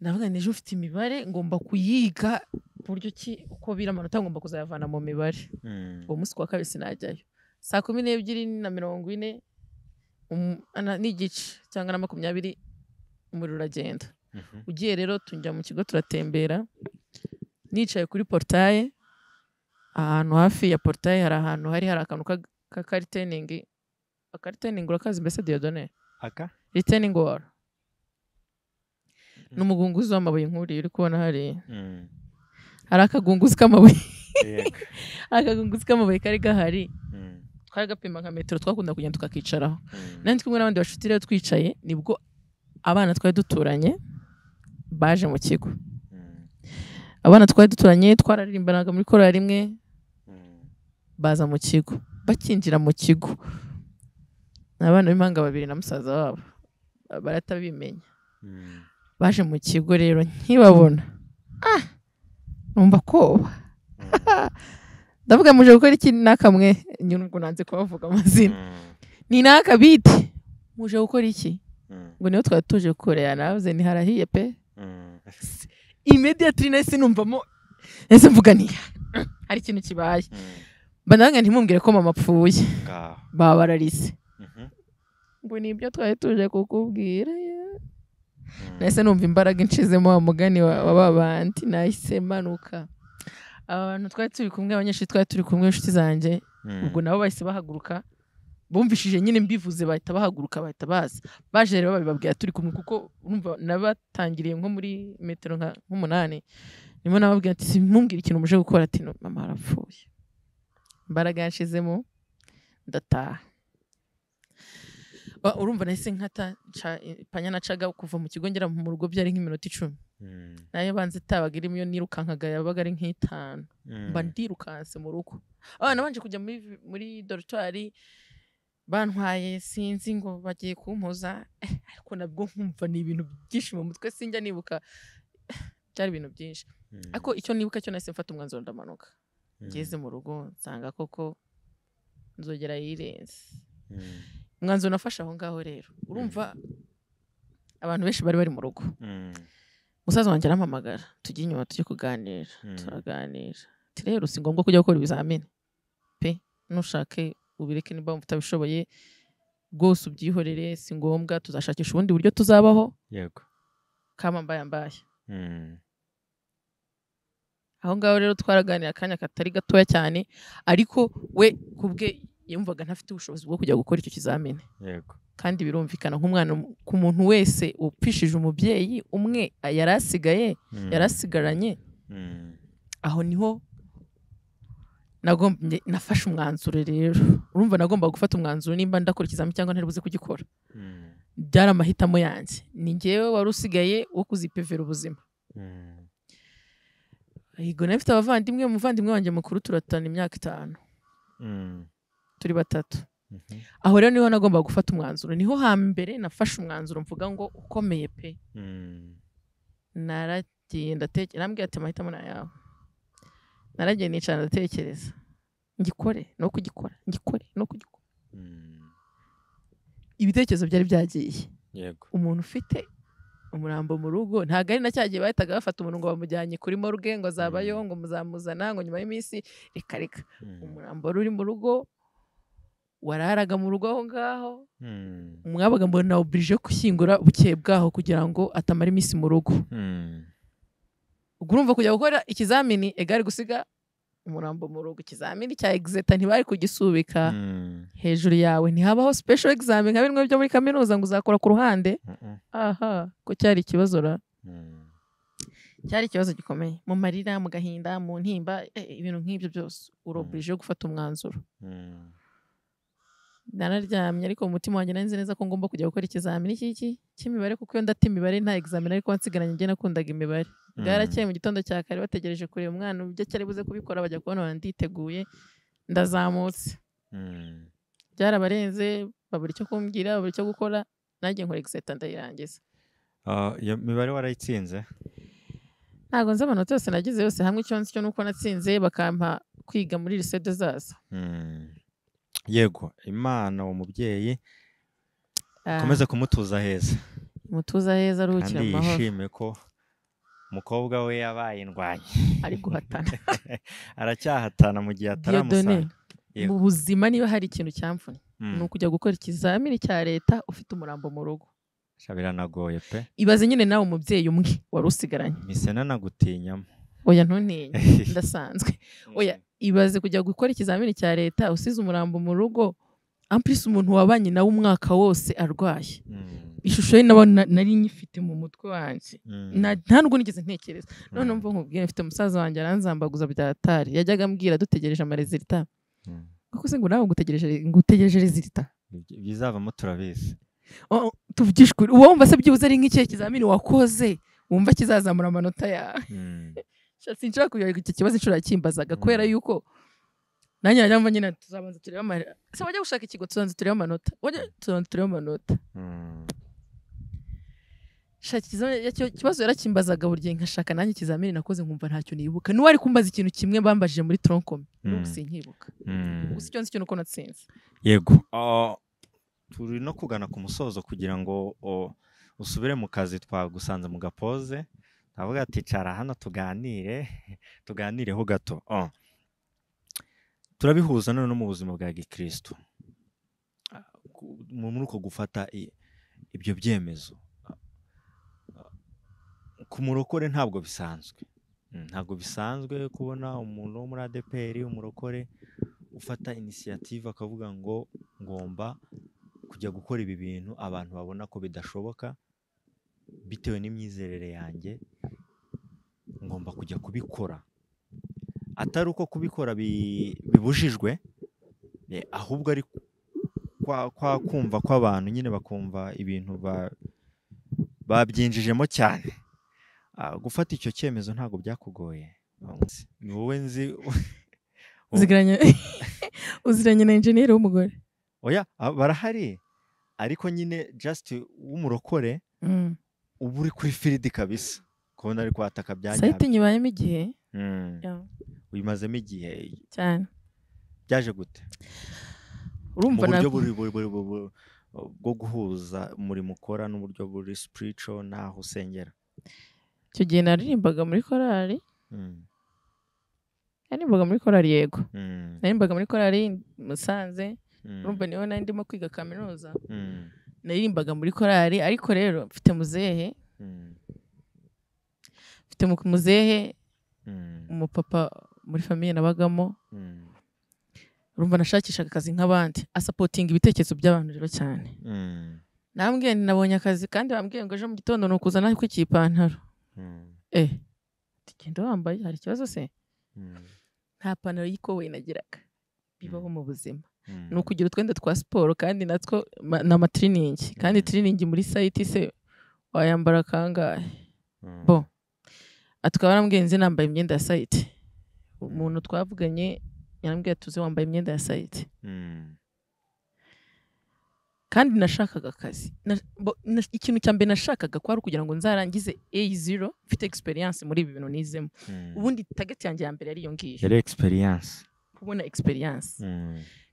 Speaker 1: Ndavuga nti ejo mfite imibare ngomba kuyiga buryo ki uko bira amanota ngomba kuzayavana mu mibare. Uwo munsi kuwa kabiri sinajyayo. Saa 12:40 n'igice cyangwa na 20 umuriro uragenda. Ugiye rero tujya mu kigo turatembera, nicaye kuri portail, ahantu hafi ya portail hari ahantu hari akantu ka retaining. Aka retaining urakazi mbese Dieudonné?
Speaker 2: Aka?
Speaker 1: Retaining wall. Ni umugunguzi w'amabuye nk'uriya uri kubona hariya. Hari akagunguzi k'amabuye. Akagunguzi k'amabuye kari gahari. Twari gapima nka metero, twakunda kugenda tukakicaraho. Nari kumwe n'abandi bashuti rero twicaye, nibwo abana twari duturanye baje mu kigo. Abana twari duturanye twararirimbanaga muri korali rimwe, baza mu kigo. Bakinjira mu kigo, abana b'impanga babiri na musaza wabo baratabimenya. Baje mu kigo rero nkibabona, numva koba. Ndavuga muje gukora iki nakamwe, nyine ubwo nanze kubavuga amazina. Ni nakabite muje gukora iki? Ngo niyo twari tuje gukorera, navuze ni harahiye pe. Immediately nahise numvamo, nahise mvuga nti hari ikintu kibaye. Mba ntimumbwire ko mama apfuye. Baba bararise. Ngo nibyo twari tuje kukubwira. Nahise numva imbaraga inshizemo wa mugani wa babandi, nahise manuka. Abantu twari turi kumwe, abanyeshuri twari turi kumwe, inshuti zanjye, ubwo nabo bahise bahaguruka, bumvishije nyine mbivuze bahita bahaguruka bahita baza. Baje rero babibabwira turi kumwe, kuko urumva nabatangiriye nko muri metero nka 8, nimo nababwira ati simumbwire ikintu muje gukora, ati no mama arapfuye. Imbaraga yanshizemo ndataha. Urumva nahise nkata panya nacaga kuva mu kigo ngera mu rugo byari nk'iminota 10. Nayo banze tabaga irimo iyo nirukankaga yabaga ari nk'itanu. Mba ndirukanse mu rugo. Nabanje kujya muri dortoir bantwaye sinzi ngo bagiye kumpoza, ariko nabwo nkumva ni ibintu byinshi mu mutwe, sinjya nibuka, byari ibintu byinshi. Ariko icyo nibuka cyo nahise mfata umwanzuro ndamanuka. Ngeze mu rugo nsanga koko nzogera yirenze. Umwanzuro nafashe aho ngaho rero, urumva abantu benshi bari bari mu rugo. Musaza wanjye arampamagara tujye inyuma tujye kuganira, turaganira. Ati rero si ngombwa kujya gukora ibizamini pe, nushake ubireke niba utabishoboye rwose ubyihorere, si ngombwa, tuzashakisha ubundi buryo tuzabaho.
Speaker 2: Yego.
Speaker 1: Kama mbaye mbaye. Aho ngaho rero twaraganira akanya katari gatoya cyane, ariko we kubwe yumvaga ntafite ubushobozi bwo kujya gukora icyo kizamini.
Speaker 2: Yego.
Speaker 1: Kandi birumvikana nk'umwana, ku muntu wese upfishije umubyeyi umwe yarasigaye, yarasigaranye. Aho niho nafashe umwanzuro rero. Urumva nagomba gufata umwanzuro nimba ndakora ikizamini cyangwa ntari buze kugikora. Byari amahitamo yanjye. Ni njyewe wari usigaye wo kuzipevera ubuzima. Yego, nafite abavandimwe, umuvandimwe wanjye mukuru turatana imyaka 5. Turi batatu. Aho rero niho nagomba gufata umwanzuro. Niho hambere nafashe umwanzuro mvuga ngo ukomeye pe. Naragiye ndatekereza, nambwiye ati amahitamo na yawe. Naragiye nicara ndatekereza, ngikore no kugikora, ngikore no kugikora. Ibitekerezo byari byagiye.
Speaker 2: Yego.
Speaker 1: Umuntu ufite umurambo mu rugo ntago ari na cyagiye bahitaga bafata umuntu ngo bamujyanye kuri morgue ngo azabayo ngo muzamuzana ngo nyuma y'iminsi, reka reka. Umurambo uri mu rugo, wararaga mu rugo aho ngaho. Mwabaga mbona obligé gushyingura bukeye bwaho kugira ngo atamara iminsi mu rugo. Ubwo urumva kujya gukora ikizamini egari gusiga umurambo mu rugo, ikizamini cya exeta ntibari kugisubika. Hejuru yawe ntihabaho special exam nka bimwe byo muri kaminuza ngo uzakora ku ruhande. Aha ko cyari ikibazo ra. Cyari ikibazo gikomeye, mu marira, mu gahinda, mu ntimba, ibintu nk'ibyo byose uri obligé yo gufata umwanzuro. Nararyamye, ariko mu mutima wanjye nari nzi neza ko ngomba kujya gukora ikizamini cy'iki cy'imibare, kuko iyo ndata imibare nta examen ariko nsigaranye, njye nakundaga imibare. Bwarakeye mu gitondo cya kare, bategereje kureba umwana ibyo cyari buze kubikora, bajya kubona nditeguye, ndazamutse. Byarabarenze, babura icyo kumbwira, babura icyo gukora. Nanjye nkora exeta ndayirangiza.
Speaker 2: Iyo mibare warayitsinze?
Speaker 1: Ntabwo nzi amanota yose nagize yose hamwe, icyo nzi cyo nuko natsinze, bakampa kwiga muri lycée de Zaza.
Speaker 2: Yego, Imana uwo mubyeyi komeze kumutuza heza.
Speaker 1: Mutuza heza, aruhukira
Speaker 2: kandi
Speaker 1: mu mahoro.
Speaker 2: Yishime ko umukobwa we yabaye indwanyi.
Speaker 1: Ari guhatana.
Speaker 2: Aracyahatana mu gihe
Speaker 1: Dieudonné,
Speaker 2: ataramusanga. Yego.
Speaker 1: mu buzima niba hari ikintu cyamvuna ni ukujya gukora ikizamini cya leta ufite umurambo mu rugo.
Speaker 2: Sha, biranagoye pe.
Speaker 1: Ibaze nyine nawe umubyeyi umwe wari usigaranye.
Speaker 2: Mise nanagutinyamo.
Speaker 1: Oya, ntuntinye, ndasanzwe. Oya, ibaze kujya gukora ikizamini cya leta usize umurambo mu rugo, en plus umuntu wabanye nawe umwaka wose arwaye. Ishusho ye nabo nari nyifite mu mutwe wanjye. Nta nubwo nigeze ntekereza. None mva nkubwire, mfite musaza wanjye aranzambaguza bya atari, yajyaga ambwira dutegereje ama résultats, kuko se ngo nawe ngutegereje résultat.
Speaker 2: Bizavamo turabizi.
Speaker 1: Oh, tuvugishe ukuri, uba wumva se byibuze ari nk'ikihe kizamini wakoze wumva kizazamura amanota yawe? Sha, sinshobora kuyoberwa icyo kibazo inshuro yakimbazaga, kubera yuko nanjye najya mva nyine tuzabanza turebe amanota, se wajya gushaka ikigo tuzabanza turebe amanota, wajya tuzabanza turebe amanota. Sha, ikibazo yarakimbazaga buri gihe, nkashaka nanjye ikizamini nakoze nkumva ntacyo nibuka. N'uwari kumbaza ikintu kimwe bambajije muri tronc commun n'ubu sinkibuka. Gusa icyo nzi cyo nuko natsinze.
Speaker 2: Yego. Turi no kugana ku musozo kugira ngo usubire mu kazi. Twagusanze mu gapoze, ndavuga ati cara hano tuganire, tuganireho gato. Turabihuza none no mu buzima bwa gikristo. Muri uko gufata ibyo byemezo ku murokore ntabwo bisanzwe. Ntabwo bisanzwe kubona umuntu wo muri ADEPR, umurokore ufata initiative akavuga ngo ngomba kujya gukora ibi bintu abantu babona ko bidashoboka, bitewe n'imyizerere yanjye ngomba kujya kubikora, atari uko kubikora bibujijwe, ahubwo ari kwa kumva kw'abantu nyine, bakumva ibintu babyinjijemo cyane. Gufata icyo cyemezo ntabwo byakugoye? Ni wowe nzi.
Speaker 1: Uziranye na enjeniyeri w'umugore?
Speaker 2: Oya, barahari, ariko nyine just w'umurokore uba uri kuri field kabisa, kubona ari kwataka bya
Speaker 1: Site
Speaker 2: nyabyo.
Speaker 1: Nyibayemo igihe. Yeah,
Speaker 2: Uyimazemo igihe.
Speaker 1: Cyane.
Speaker 2: Byaje gute mu
Speaker 1: Urumva
Speaker 2: buryo buri bwo guhuza umurimo ukora n'uburyo buri spiritual n'aho usengera?
Speaker 1: Icyo gihe naririmbaga muri korali. Naririmbaga muri korali, yego. Naririmbaga muri korali Musanze. Urumva niho nari ndimo kwiga kaminuza. Naririmbaga muri korali, ariko rero mfite muzehe, mfite muzehe, umupapa muri famille nabagamo. Urumva nashakishaga akazi nk'abandi, asupportinga ibitekerezo by'abantu rero cyane. Nambwiye nti nabonye akazi kandi bambwiye ngo ejo mu gitondo ni ukuza nakwikiye ipantaro. Tugenda wambaye, hari ikibazo se? Nta pantaro y'ikoboyi nagiraga, bibaho mu buzima. Ni ukugira utwenda twa siporo, kandi natwo ni amatiriningi, kandi tiriningi muri site se wayambara kangahe? Bo tukaba barambwiye nzi nambaye imyenda ya site. Umuntu twavuganye yarambwiye tuze wambaye imyenda ya site. Kandi nashakaga akazi. Ikintu cya mbere nashakaga kwari ukugira ngo nzarangize A0 mfite experience muri ibi bintu nizemo. Ubundi target yanjye ya mbere yari iyo ngiyo.
Speaker 2: Yari experience.
Speaker 1: Kubona experience.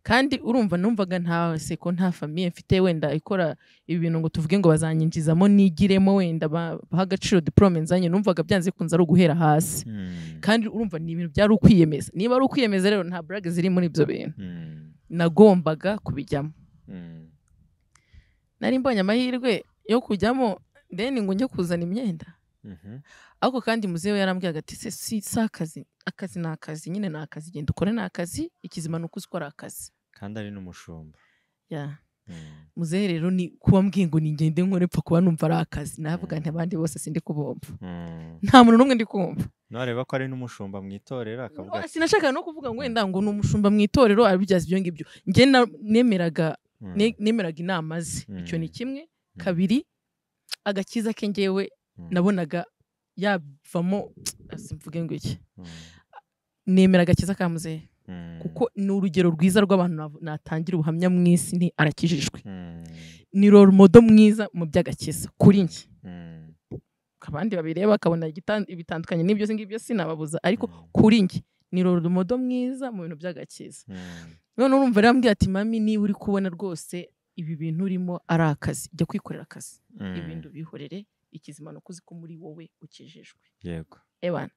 Speaker 1: Kandi urumva numvaga nta seko, nta famille mfite wenda ikora ibi bintu ngo tuvuge ngo bazanyinjizamo nigiremo, wenda baha agaciro diplôme nzanye. Numvaga byanze bikunze ari uguhera hasi. Kandi urumva ni ibintu byari ukwiyemeza. Niba ari ukwiyemeza rero, nta blague ziri muri ibyo bintu. Nagombaga kubijyamo. Nari mbonye amahirwe yo kujyamo then ngo njye kuzana imyenda. Ariko kandi muzehe yarambwiraga ati se si akazi, akazi ni akazi nyine, ni akazi, genda ukore ni akazi, ikizima ni uko uzi ko ari akazi.
Speaker 2: Kandi ari n'umushumba.
Speaker 1: Yeah. Muzehe rero ni kuba mbwiye ngo ningende nkore pfa kuba numva ari akazi, navuga nti abandi bose sindi kubumva. Nta muntu n'umwe ndi kumva.
Speaker 2: Nareba ko ari n'umushumba mu itorero akavuga.
Speaker 1: Sinashakaga no kuvuga ngo wenda ngo ni umushumba mu itorero abibyaza ibyo ngibyo. Njye nemeraga nemeraga inama ze. Icyo ni kimwe. Kabiri, agakiza ke ngewe nabonaga yavamo, simvuge ngo iki. Nemera agakiza ka muzehe. Kuko ni urugero rwiza rw'abantu natangira ubuhamya mu isi nti arakijijwe. Ni role model mwiza mu by'agakiza kuri njye. Abandi babireba bakabona ibitandukanye n'ibyo ngibyo sinababuza, ariko kuri njye ni role model mwiza mu bintu by'agakiza. None urumva rero ati mami niba uri kubona rwose ibi bintu urimo ari akazi, jya kwikorera akazi, ibintu bihorere, ikizima no kuzi ko muri wowe ukijijwe.
Speaker 2: Yego.
Speaker 1: Ebana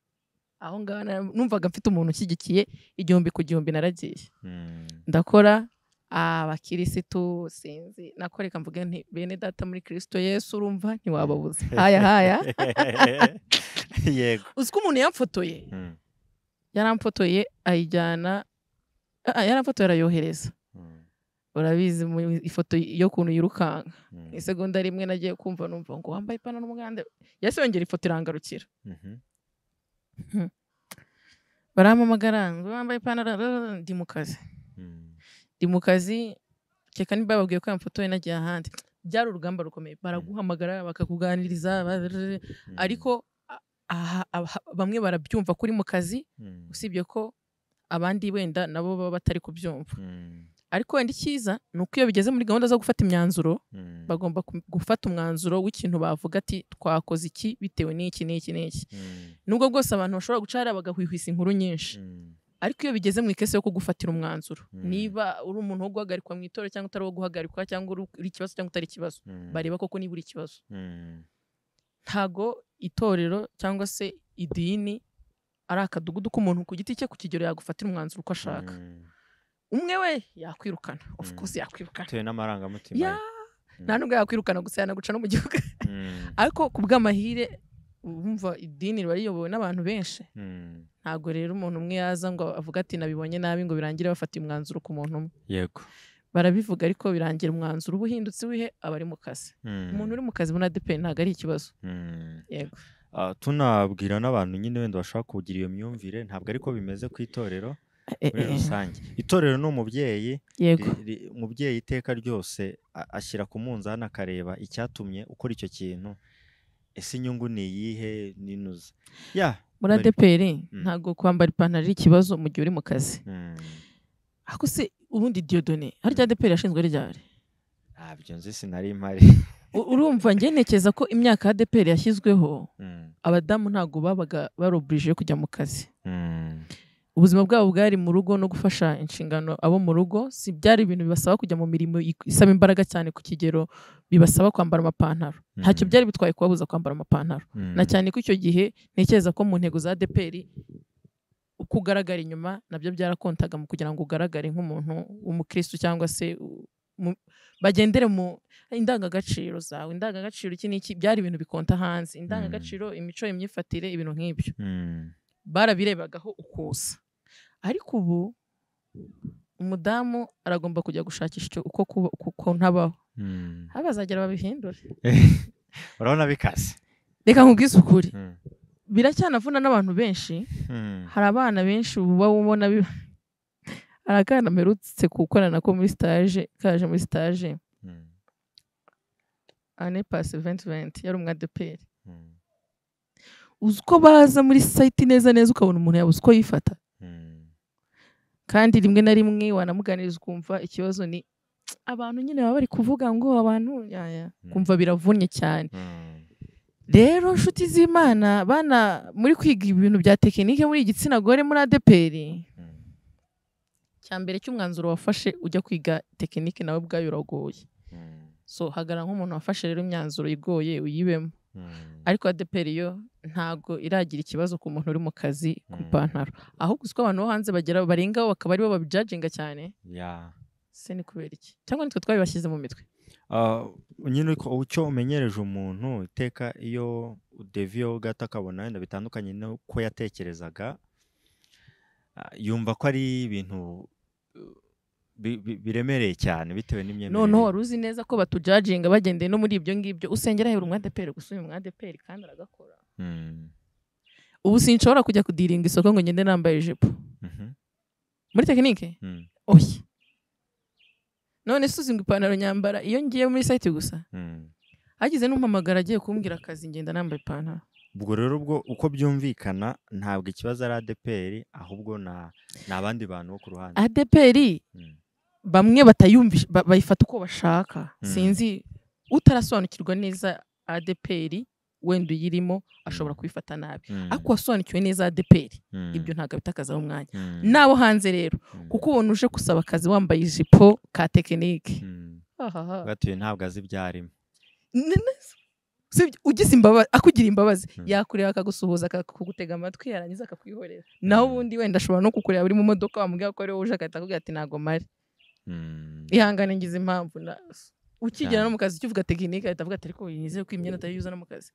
Speaker 1: aho ngaho numvaga mfite umuntu ushyigikiye 1000 ku 1000 naragiye. Ndakora abakirisitu sinzi nakoreka mvuge nti bene data muri Kristo Yesu urumva ntiwababuza. Haya haya.
Speaker 2: Yego.
Speaker 1: Uziko umuntu yamfotoye. Yaramfotoye ayijyana, yaramfotoye arayohereza. Urabizi mu ifoto yo kuntu yirukanka. Isegonda rimwe nagiye kumva numva ngo wambaye ipantaro n'umuganda. Yase yongera ifoto irangarukira. Barampamagara ngo wambaye ipantaro, ndi mu kazi. Ndi mu kazi, keka niba babwiye ko yamfotoye nagiye ahandi. Byari urugamba rukomeye, baraguhamagara bakakuganiriza, ariko bamwe barabyumva kuri mu kazi, usibye ko abandi wenda nabo baba batari kubyumva. Ariko wenda icyiza ni uko iyo bigeze muri gahunda zo gufata imyanzuro, bagomba gufata umwanzuro w'ikintu bavuga ati twakoze iki bitewe n'iki n'iki n'iki. Nubwo bwose abantu bashobora guca hariya bagahwihwisa inkuru nyinshi, ariko iyo bigeze mu ikese yo kugufatira umwanzuro, niba uri umuntu wo guhagarikwa mu itorero cyangwa utari uwo guhagarikwa, cyangwa uri ikibazo cyangwa utari ikibazo, bareba koko niba uri ikibazo. Ntago itorero cyangwa se idini ari akadugudu k'umuntu ku giti cye ku kigero yagufatira umwanzuro uko ashaka. Umwe we yakwirukana, of course yakwirukana.
Speaker 2: Bitewe n'amarangamutima.
Speaker 1: Nta nubwo yakwirukana gusa, yanaguca no mu gihugu. Ariko ku bw'amahire umva idini riba riyobowe n'abantu benshi. Ntago rero umuntu umwe yaza ngo avuga ati nabibonye nabi ngo birangire bafata umwanzuro ku muntu umwe.
Speaker 2: Yego.
Speaker 1: Barabivuga ariko birangira umwanzuro ubuhindutse wihe abari mu kazi. Umuntu uri mu kazi muri ADEPR ntago ari ikibazo. Yego.
Speaker 2: Tunabwira n'abantu nyine wenda bashaka kugira iyo myumvire, ntabwo ariko bimeze ku itorero muri rusange. Itorero ni umubyeyi. Umubyeyi iteka ryose ashyira ku munzani akareba icyatumye ukora icyo kintu, ese inyungu ni iyihe ninuza.
Speaker 1: Muri ADEPR ntago kwambara ipantaro ari ikibazo mu gihe uri mu kazi. Ariko se ubundi Dieudonné harya ADEPR yashinzwe ryari?
Speaker 2: Ntabyo nzi, sinari mpari.
Speaker 1: Urumva njye ntekereza ko imyaka ADEPR yashyizweho abadamu ntago babaga barobrije kujya mu kazi. Ubuzima bwabo bwari mu rugo no gufasha inshingano abo mu rugo, si byari ibintu bibasaba kujya mu mirimo isaba imbaraga cyane ku kigero bibasaba kwambara amapantaro. Ntacyo byari bitwaye kubabuza kwambara amapantaro. Na cyane ko icyo gihe ntekereza ko mu ntego za ADEPR uko ugaragara inyuma nabyo byarakontaga mu kugira ngo ugaragare nk'umuntu w'umukristo cyangwa se bagendere mu indangagaciro zawe, indangagaciro iki n'iki, byari ibintu bikonta hanze, indangagaciro, imico, imyifatire, ibintu nk'ibyo. Barabirebagaho ukusa. Ariko ubu umudamu aragomba kujya gushakisha uko uko ntabaho. Abazagera babihindure.
Speaker 2: Urabona bikaze.
Speaker 1: Reka nkubwize ukuri. Biracyanavuna n'abantu benshi. Hari abana benshi uba ubona hari akana mperutse gukorana ko muri stage, kaje muri stage. Année passée 2020 yari umwa ADEPR. Uzi ko baza muri site neza neza ukabona umuntu yabuze uko yifata. Kandi rimwe na rimwe wanamuganiriza ukumva ikibazo ni abantu nyine baba bari kuvuga ngo abantu kumva biravunnye cyane. Rero nshuti z'Imana bana muri kwiga ibintu bya tekinike muri igitsina gore muri ADEPR, cyambere cy'umwanzuro wafashe ujya kwiga tekinike nawe ubwayo uragoye. So hagara nk'umuntu wafashe rero imyanzuro igoye uyibemo. Ariko ADEPR yo ntago iragira ikibazo ku muntu uri mu kazi ku ipantaro. Ahubwo uko abantu bo hanze bagera barengaho bakaba aribo babijudginga cyane. Se ni kubera iki? Cyangwa nitwe twabibashyize mu mitwe.
Speaker 2: Nyine icyo umenyereje umuntu iteka iyo udeviyeho gato akabona wenda bitandukanye n'uko yatekerezaga, yumva ko ari ibintu biremereye cyane bitewe n'imyemerere.
Speaker 1: Noneho wari uzi neza ko batujajinga bagendeye no muri ibyo ngibyo. Usengera hera umwadeperi gusa, uyu mwadeperi kandi aragakora. Ubu sinshobora kujya kudiringa isoko ngo ngende nambaye ijipo. Muri tekinike? Oya. None se uzi ngo ipantaro nyambara iyo ngiye muri site gusa? Hagize n'umpamagara agiye kumbwira akazi ngenda nambaye ipantaro.
Speaker 2: Ubwo rero ubwo uko byumvikana ntabwo ikibazo ari ADPR, ahubwo ni abandi bantu bo ku ruhande.
Speaker 1: ADPR bamwe batayumvisha, bayifata uko bashaka. Sinzi, utarasobanukirwa neza ADPR wenda uyirimo ashobora kubifata nabi. Ariko wasobanukiwe neza ADPR, ibyo ntabwo abitakazaho umwanya. Nabo hanze rero, kuko ubona uje gusaba akazi wambaye ijipo ka tekinike.
Speaker 2: Batuye ntabwo azi ibyo arimo.
Speaker 1: Ugize imbabazi, akugira imbabazi, yakureba akagusuhuza, akakugutega amatwi, yarangiza akakwihorera. Naho ubundi wenda ashobora no kukureba uri mu modoka wamubwira ko ari wowe uje agahita akubwira ati ntago mari. Ihangane ngize impamvu. Ukigera no mu kazi ukivuga tekinike ahita avuga ati ariko nizeye ko imyenda atari yuza no mu kazi.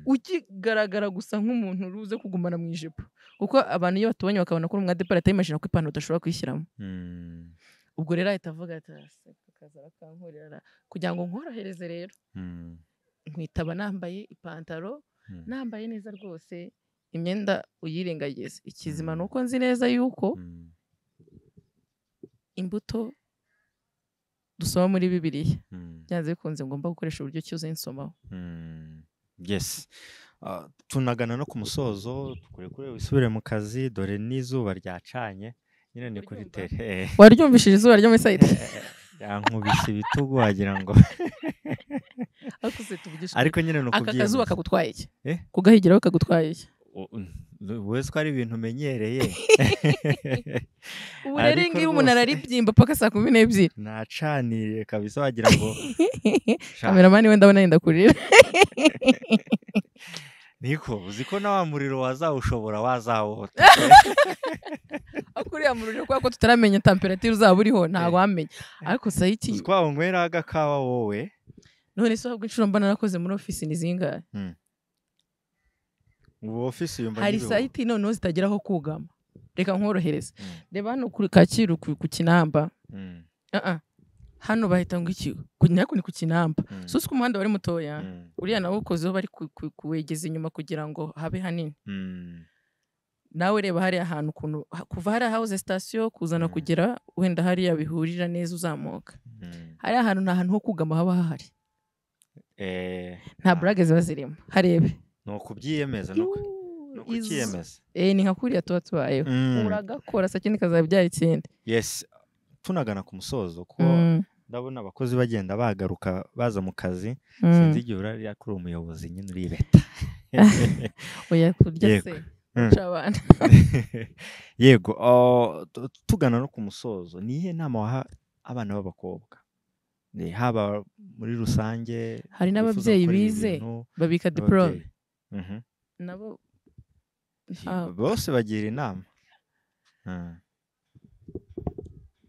Speaker 1: Ukigaragara gusa nk'umuntu uruze kugumana mu ijipo. Kuko abantu iyo batubonye bakabona ko uri umwadeperi atayimashina ko ipantaro udashobora kwishyiramo. Ubwo rero ahita avuga ati akazi arakankorera kugira ngo nkorohereze rero. Nkwitaba nambaye ipantaro, nambaye neza rwose, imyenda uyirengagize. Ikizima nuko nzi neza yuko imbuto dusoma muri Bibiliya byanze bikunze ngomba gukoresha uburyo cyuze nsomaho.
Speaker 2: Yes. Tunagana no ku musozo, tukurekure wisubire mu kazi, dore n'izuba ryacanye nyine ni kuri tele.
Speaker 1: Waryumvishije izuba ryo muri site?
Speaker 2: Yankubise ibitugu wagira ngo. Ariko nyine no
Speaker 1: kubyiyemeza. Aka kazuba kagutwaye iki? Kugahigiraho kagutwaye iki?
Speaker 2: Wese ko ari ibintu umenyereye.
Speaker 1: Ubu rero ngiye umuntu araribyimba paka saa 12.
Speaker 2: Nacaniriye kabisa wagira ngo
Speaker 1: kameramani we ndabona yenda kurira.
Speaker 2: Niko uzi ko na wa muriro wazawushobora wazawota.
Speaker 1: Akuriya muriro kwa ko tutaramenya temperature uzaba uriho ntago wamenya. Ariko sayiti
Speaker 2: uzi ko wanywera agakawa wowe.
Speaker 1: None se ahubwo inshuro mbana narakoze muri office ni zingahe?
Speaker 2: Ubu office yumva
Speaker 1: hari site noneho zitageraho kugama. Reka nkorohereze. Reba hano kuri Kacyiru ku Kinamba. Hano bahita ngo iki? Nako ni ku Kinamba. So ku muhanda wari mutoya. Uriya nawe ukozeho bari kuwegeza inyuma kugira ngo habe hanini. Nawe reba hariya ahantu ukuntu kuva hariya house station kuzana kugera wenda hariya bihurira neza uzamuka. Hariya ahantu nta hantu ho kugama haba hahari. Nta burage ziba zirimo. Harebe.
Speaker 2: No kubyiyemeza no kukiyemeza.
Speaker 1: Ni nka kuriya tuba tubayeho. Uragakora sakindi kazabyara ikindi.
Speaker 2: Yes. Tunagana ku musozo ko ndabona abakozi bagenda bagaruka baza mu kazi, sinzi igihe urari kuri umuyobozi nyine uribeta.
Speaker 1: Oya kurya se cabana.
Speaker 2: Yego, tugana no ku musozo, nihe nama waha abana b'abakobwa? Haba muri rusange
Speaker 1: hari n'ababyeyi bize babika diplome. Nabo
Speaker 2: bose bagira inama.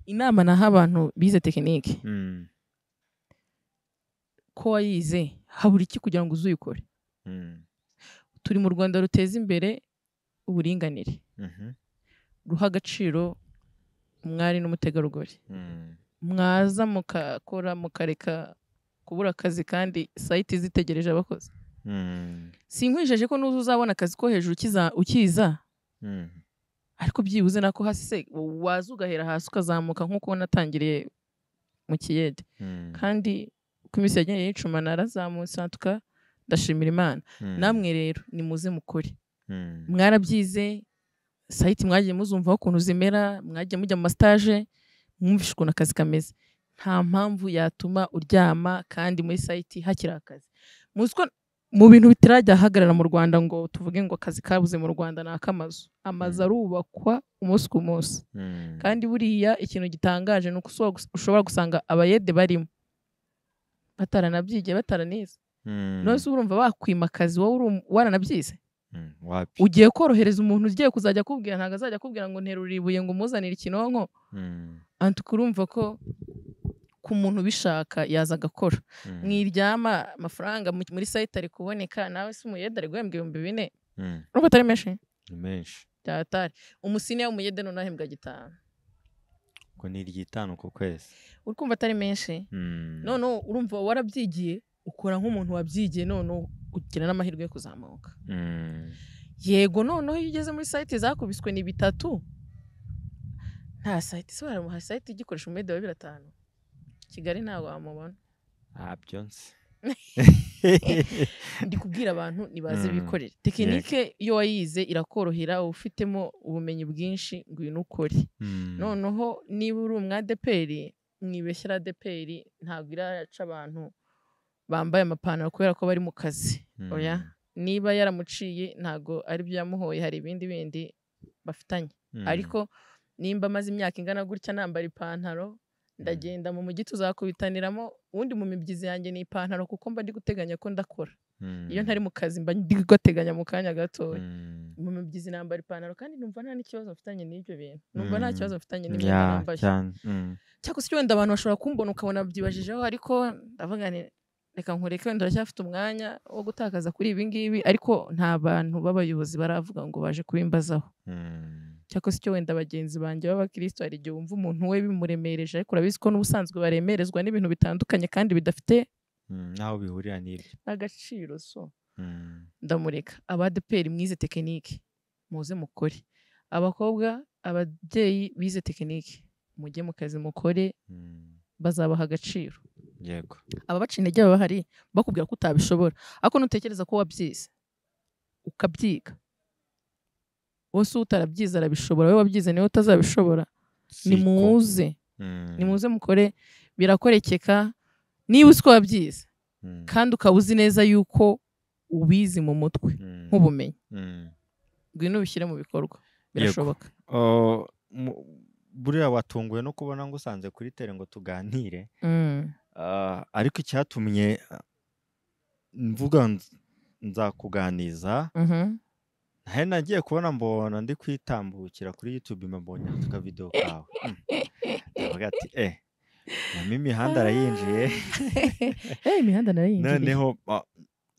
Speaker 1: Inama naha abantu bize tekinike. Ko wayize habura iki kugira ngo uzuyikore? Turi mu Rwanda ruteza imbere uburinganire. Ruha agaciro umwari n'umutegarugori. Mwaza mukakora mukareka kubura akazi kandi site zitegereje abakozi. Sinkwijeje ko nuza uzabona akazi ko hejuru ukiza. Ariko byibuze nako hasi se waza ugahera hasi ukazamuka nkuko natangiriye mu kiyede. Kandi uko iminsi yagiye yicuma narazamutse ntuka ndashimira Imana. Namwe rero nimuze mukore. Mwarabyize site mwagiye muzumva ukuntu zimera, mwagiye mujya mu stage, mwumvishe ukuntu akazi kameze. Nta mpamvu yatuma uryama kandi muri site hakiri akazi. Muzi ko mu bintu bitarajya hagarara mu Rwanda ngo tuvuge ngo akazi kabuze mu Rwanda ni akamazu. Amazu arubakwa umunsi ku munsi. Kandi buriya ikintu gitangaje ni uko ushobora gusanga abayede barimo bataranabyigiye bataranize. None se urumva bakwima akazi wowe waranabyize? Ugiye korohereza umuntu ugiye kuzajya akubwira, ntabwo azajya akubwira ngo nterura ibuye ngo umuzanire ikinonko. Antuka urumva ko Ku muntu ubishaka yaza agakora. Mwiryama, amafaranga muri site ari kuboneka. Nawe se umuyede ari guhembwa 4000? Urumva atari menshi?
Speaker 2: Ni menshi.
Speaker 1: Byatari umusiniya w'umuyede none ahembwa 5.
Speaker 2: Ngo ni iry'itanu ku kwezi.
Speaker 1: Uri kumva atari menshi? None urumva warabyigiye, ukora nk'umuntu wabyigiye, none ugira n'amahirwe yo kuzamuka. Yego, noneho iyo ugeze muri site zakubiswe ni 3. Nta site se baramuha site igikoresha umuyede wa 5,000? Kigali ntabwo wamubona.
Speaker 2: Ntabyo nzi.
Speaker 1: Ndi kubwira abantu nibaze bikorere. Tekinike iyo wayize irakorohera, ufitemo ubumenyi bwinshi, ngwino ukore. Noneho niba uri umwadeperi, mwibeshyira ADEPR ntabwo iraca abantu bambaye amapantaro kubera ko bari mu kazi. Oya, niba yaramuciye ntabwo ari byo yamuhoye, hari ibindi bindi bafitanye. Ariko nimba amaze imyaka ingana gutya nambara ipantaro, ndagenda mu mujyi tuzakubitaniramo, ubundi mu mibyizi yanjye ni ipantaro kuko mba ndi guteganya ko ndakora. Iyo ntari mu kazi mba ndi guteganya mu kanya gatoya. Mu mibyizi nambara ipantaro kandi numva nta n'ikibazo mfitanye n'ibyo bintu. Numva nta kibazo mfitanye n'imyenda nambaye. Cyangwa se wenda abantu bashobora kumbona ukabona byibajijeho, ariko ndavuga nti reka nkureke, wenda uracyafite umwanya wo gutakaza kuri ibi ngibi, ariko nta bantu b'abayobozi baravuga ngo baje kubimbazaho. Cyangwa se icyo wenda bagenzi banjye b'abakristo, hari igihe wumva umuntu we bimuremereje, ariko urabizi ko n'ubusanzwe baremerezwa n'ibintu bitandukanye kandi bidafite
Speaker 2: naho bihurira n'ibyo
Speaker 1: n'agaciro. So ndamureka. Abadeperi mwize tekinike muze mukore, abakobwa ababyeyi bize tekinike mujye mu kazi mukore, bazabaha agaciro.
Speaker 2: Yego.
Speaker 1: Ababaca intege baba bahari bakubwira ko utabishobora, ariko nutekereza ko wabyize ukabyiga, wose utarabyize arabishobora, wowe wabyize niwe utazabishobora. Nimuze, nimuze mukore, birakorekeka niba uzi ko wabyize kandi ukaba uzi neza yuko ubizi mu mutwe nk'ubumenyi, ngwino ubishyire mu bikorwa, birashoboka.
Speaker 2: Buriya watunguwe no kubona ngo usanze kuri tele ngo tuganire, ariko icyatumye mvuga nzakuganiza, nahe nagiye kubona mbona ndi kwitambukira kuri YouTube mbonye aka video kawe, ndavuga ati mama imihanda arayinjiye.
Speaker 1: Imihanda narayinjiye.
Speaker 2: Noneho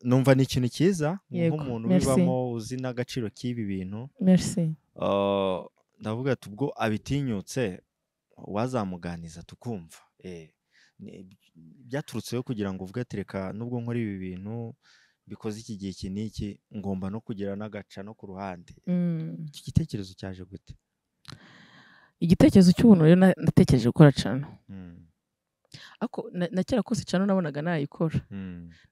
Speaker 2: numva ni ikintu cyiza nk'umuntu ubibamo uzi n'agaciro k'ibi bintu.
Speaker 1: Merci.
Speaker 2: Ndavuga ati ubwo abitinyutse wazamuganiza tukumva. Byaturutseho kugira ngo uvuge ati reka nubwo nkora ibi bintu bikoze iki gihe iki n'iki, ngomba no kugira n'agaca no ku ruhande. Iki gitekerezo cyaje gute?
Speaker 1: Igitekerezo cy'ubuntu rero natekereje gukora cano. Ako na kera kose cano nabonaga nayikora.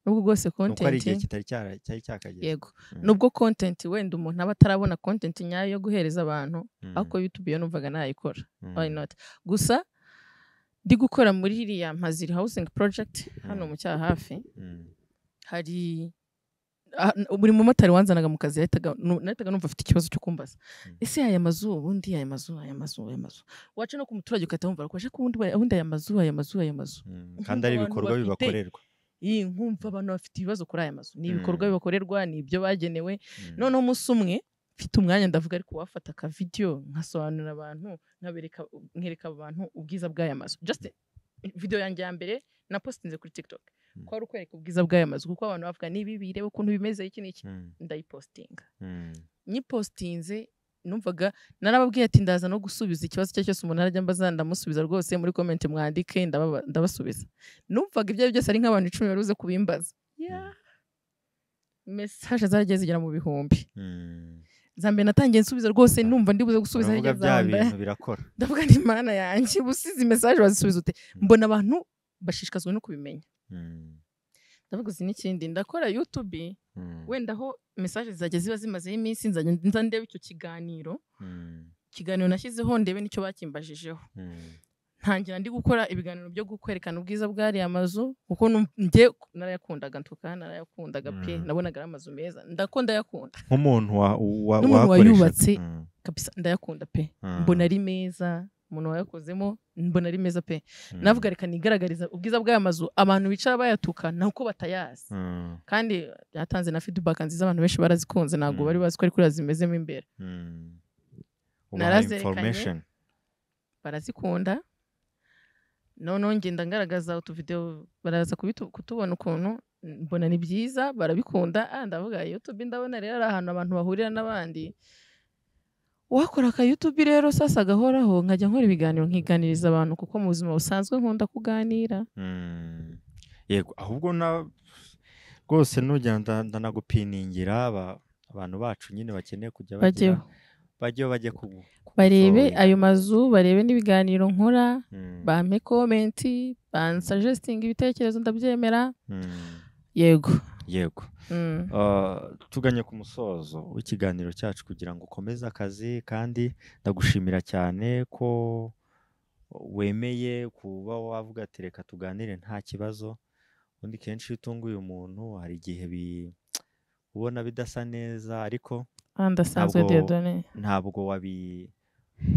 Speaker 1: Nubwo rwose content
Speaker 2: ari igihe kitari cyari cyakageze.
Speaker 1: Yego. Nubwo content wenda umuntu aba atarabona content nyayo yo guhereza abantu, ariko YouTube yo numvaga nayikora. Why not? Gusa ndi gukora muri iriya Mpaziri Housing Project hano mu Cyahafi. Hari buri mumotari wanzanaga mu kazi nahitaga numva afite ikibazo cyo kumbaza, ese aya mazu ubundi aya mazu aya mazu aya mazu, waca no ku muturage ugahita wumva ko ubundi aya mazu aya mazu aya mazu,
Speaker 2: kandi ari ibikorwa bibakorerwa.
Speaker 1: Nkumva abantu bafite ibibazo kuri aya mazu, ni ibikorwa bibakorerwa, ni ibyo bagenewe. Noneho umunsi umwe mfite umwanya ndavuga ariko wafata aka video nkasobanurira abantu, nkabereka nkereka abantu ubwiza bw'aya mazu. Just video yanjye ya mbere na postinze kuri TikTok ko ari ukwereka ubwiza bw'aya mazu, kuko abantu bavuga nibi birebe ukuntu bimeze iki n'iki, ndayipostinga. Nyipostinze numvaga narababwiye ati ndaza no gusubiza ikibazo cye cyose umuntu arajya mbaza, ndamusubiza rwose muri comment mwandike ndabasubiza. Numvaga ibyo byose ari nk'abantu 10 baruze kubimbaza. Message zaragiye zigera mu bihumbi. Zambe natangiye nsubiza rwose numva ndibuze gusubiza
Speaker 2: hirya zambe. Birakora.
Speaker 1: Ndavuga nti Mana yanjye busize message bazisubiza ute? Mbona abantu bashishikazwe no kubimenya. Ndavuga uzi n'ikindi ndakora YouTube, wenda aho message zizajya ziba zimazeho iminsi nzajya nza ndebe icyo kiganiro, ikiganiro nashyizeho ndebe nicyo bakimbajijeho. Ntangira ndi gukora ibiganiro byo kwerekana ubwiza bw'ariya mazu, kuko njye narayakundaga, ntuka narayakundaga pe, nabonaga ari amazu meza, ndakunda yakunda
Speaker 2: nk'umuntu
Speaker 1: wayubatse kabisa, ndayakunda pe, mbona ari meza, umuntu wayakozemo mbona ari meza pe. Navuga reka nigaragariza ubwiza bw'aya mazu abantu bicara bayatuka nuko batayazi, kandi byatanze na feedback nziza, abantu benshi barazikunze, ntabwo bari bazi ko ari kuriya zimezemo imbere. Narazerekanye barazikunda. Noneho ngenda ngaragaza utuvideo, baraza kutubona ukuntu mbona ni byiza, barabikunda. Ndavuga YouTube, ndabona rero ari ahantu abantu bahurira n'abandi. Wakora aka YouTube rero sasa gahoraho, nkajya nkora ibiganiro nkiganiriza abantu, kuko mu buzima busanzwe nkunda kuganira.
Speaker 2: Yego, ahubwo na rwose nujya ndanagupiningira abantu bacu nyine bakeneye kujya bagira bajye bajye
Speaker 1: barebe ayo mazu, barebe n'ibiganiro nkora, bampe comment, bansugesting ibitekerezo, ndabyemera. Yego
Speaker 2: yego. Tuganye ku musozo w'ikiganiro cyacu kugira ngo ukomeze akazi, kandi ndagushimira cyane ko wemeye kuba wavuga ati reka tuganire nta kibazo. Ubundi kenshi iyo utunguye umuntu hari igihe ubona bidasa neza, ariko ntabwo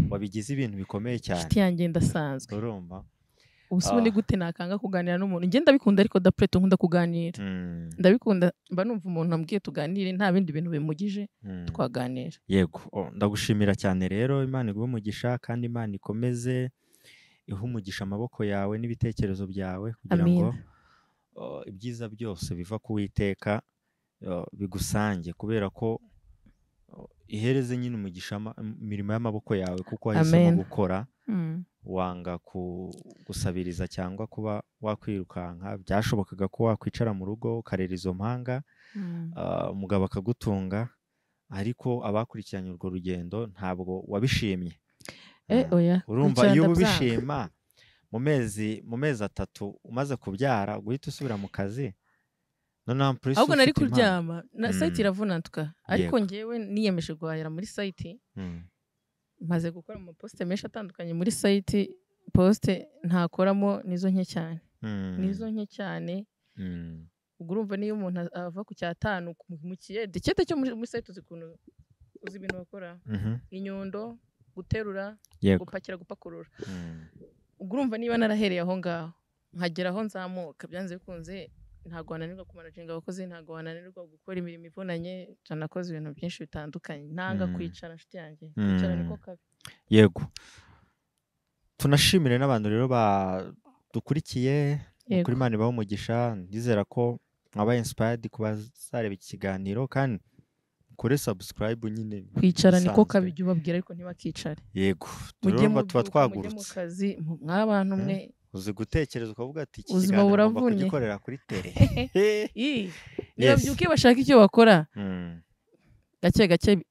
Speaker 2: wabigize ibintu bikomeye cyane.
Speaker 1: Inshuti yanjye ndasanzwe.
Speaker 2: Urumva?
Speaker 1: Ubu ni gute nakanga kuganira n'umuntu? Njye ndabikunda, ariko dapreto nkunda kuganira. Ndabikunda, mba numva umuntu ambwiye tuganire nta bindi bintu bimugije, twaganira.
Speaker 2: Yego, ndagushimira cyane rero, Imana iguhe umugisha, kandi Imana ikomeze ihe umugisha amaboko yawe n'ibitekerezo byawe, kugira ngo ibyiza byose biva ku Uwiteka bigusange, kubera ko ihereze nyine umugisha imirimo y'amaboko yawe, kuko wahisemo gukora, wanga gusabiriza cyangwa kuba wakwirukanka. Byashobokaga ko wakwicara mu rugo ukarera izo mpanga, umugabo akagutunga, ariko abakurikiranye urwo rugendo ntabwo wabishimye. Urumva iyo ubishima mu mezi 3 umaze kubyara guhita usubira mu kazi,
Speaker 1: ahubwo nari kuryama na site iravunantuka. Ariko ngewe niyemeje guhahira muri site, maze gukora mu poste menshi atandukanye muri site, poste ntakoramo nizo nke cyane, nizo nke cyane. Ubwo urumva niyo umuntu ava ku 5 mu kiyede cyete cyo muri site, uzi ukuntu uzi ibintu bakora, inyundo, guterura, gupakira, gupakurura. Ubwo urumva niba narahereye aho ngaho nkagera aho nzamuka, byanze bikunze ntabwo wananirwa kumanaginga abakozi, ntabwo wananirwa gukora imirimo ivunanye. Nakoze ibintu byinshi bitandukanye, nanga kwicara inshuti yanjye, kwicara niko kabi.
Speaker 2: Yego, tunashimire n'abantu rero badukurikiye, kuri Imana ibahe umugisha. Ndizera ko mwabaye inspired kuba zareba iki kiganiro, kandi kuri subscribe nyine.
Speaker 1: Kwicara niko kabi, jya ubabwira ariko ntibakicare.
Speaker 2: Yego, turumva tuba twagurutse
Speaker 1: mw'abantu mwe.
Speaker 2: Uzi gutekereza ukavuga ati iki kiganiro ngomba kugikorera kuri tele.
Speaker 1: Nibabyuke bashaka icyo bakora gake gake,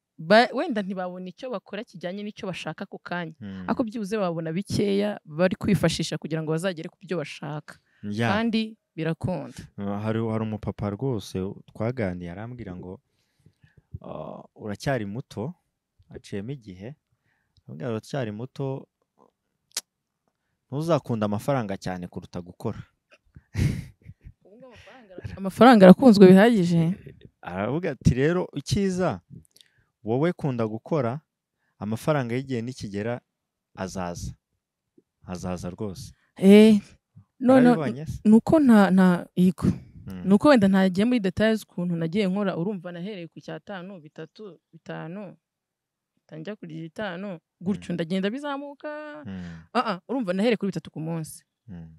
Speaker 1: wenda ntibabona icyo bakora kijyanye n'icyo bashaka ako kanya, ariko byibuze babona bikeya bari kwifashisha kugira ngo bazagere ku byo bashaka, kandi birakunda.
Speaker 2: Hari umupapa rwose twaganiye arambwira ngo uracyari muto, aciyemo igihe, arambwira uracyari muto, ntuzakunda amafaranga cyane kuruta gukora.
Speaker 1: Amafaranga arakunzwe bihagije.
Speaker 2: Aravuga ati rero icyiza wowe kunda gukora, amafaranga y'igihe nikigera azaza, azaza rwose.
Speaker 1: None nuko nta yego, nuko wenda ntagiye muri details ukuntu nagiye nkora. Urumva nahereye ku 5, 3, 5, tanjya kuri 5 gutyo ndagenda bizamuka. Urumva nahereye kuri 3 ku munsi,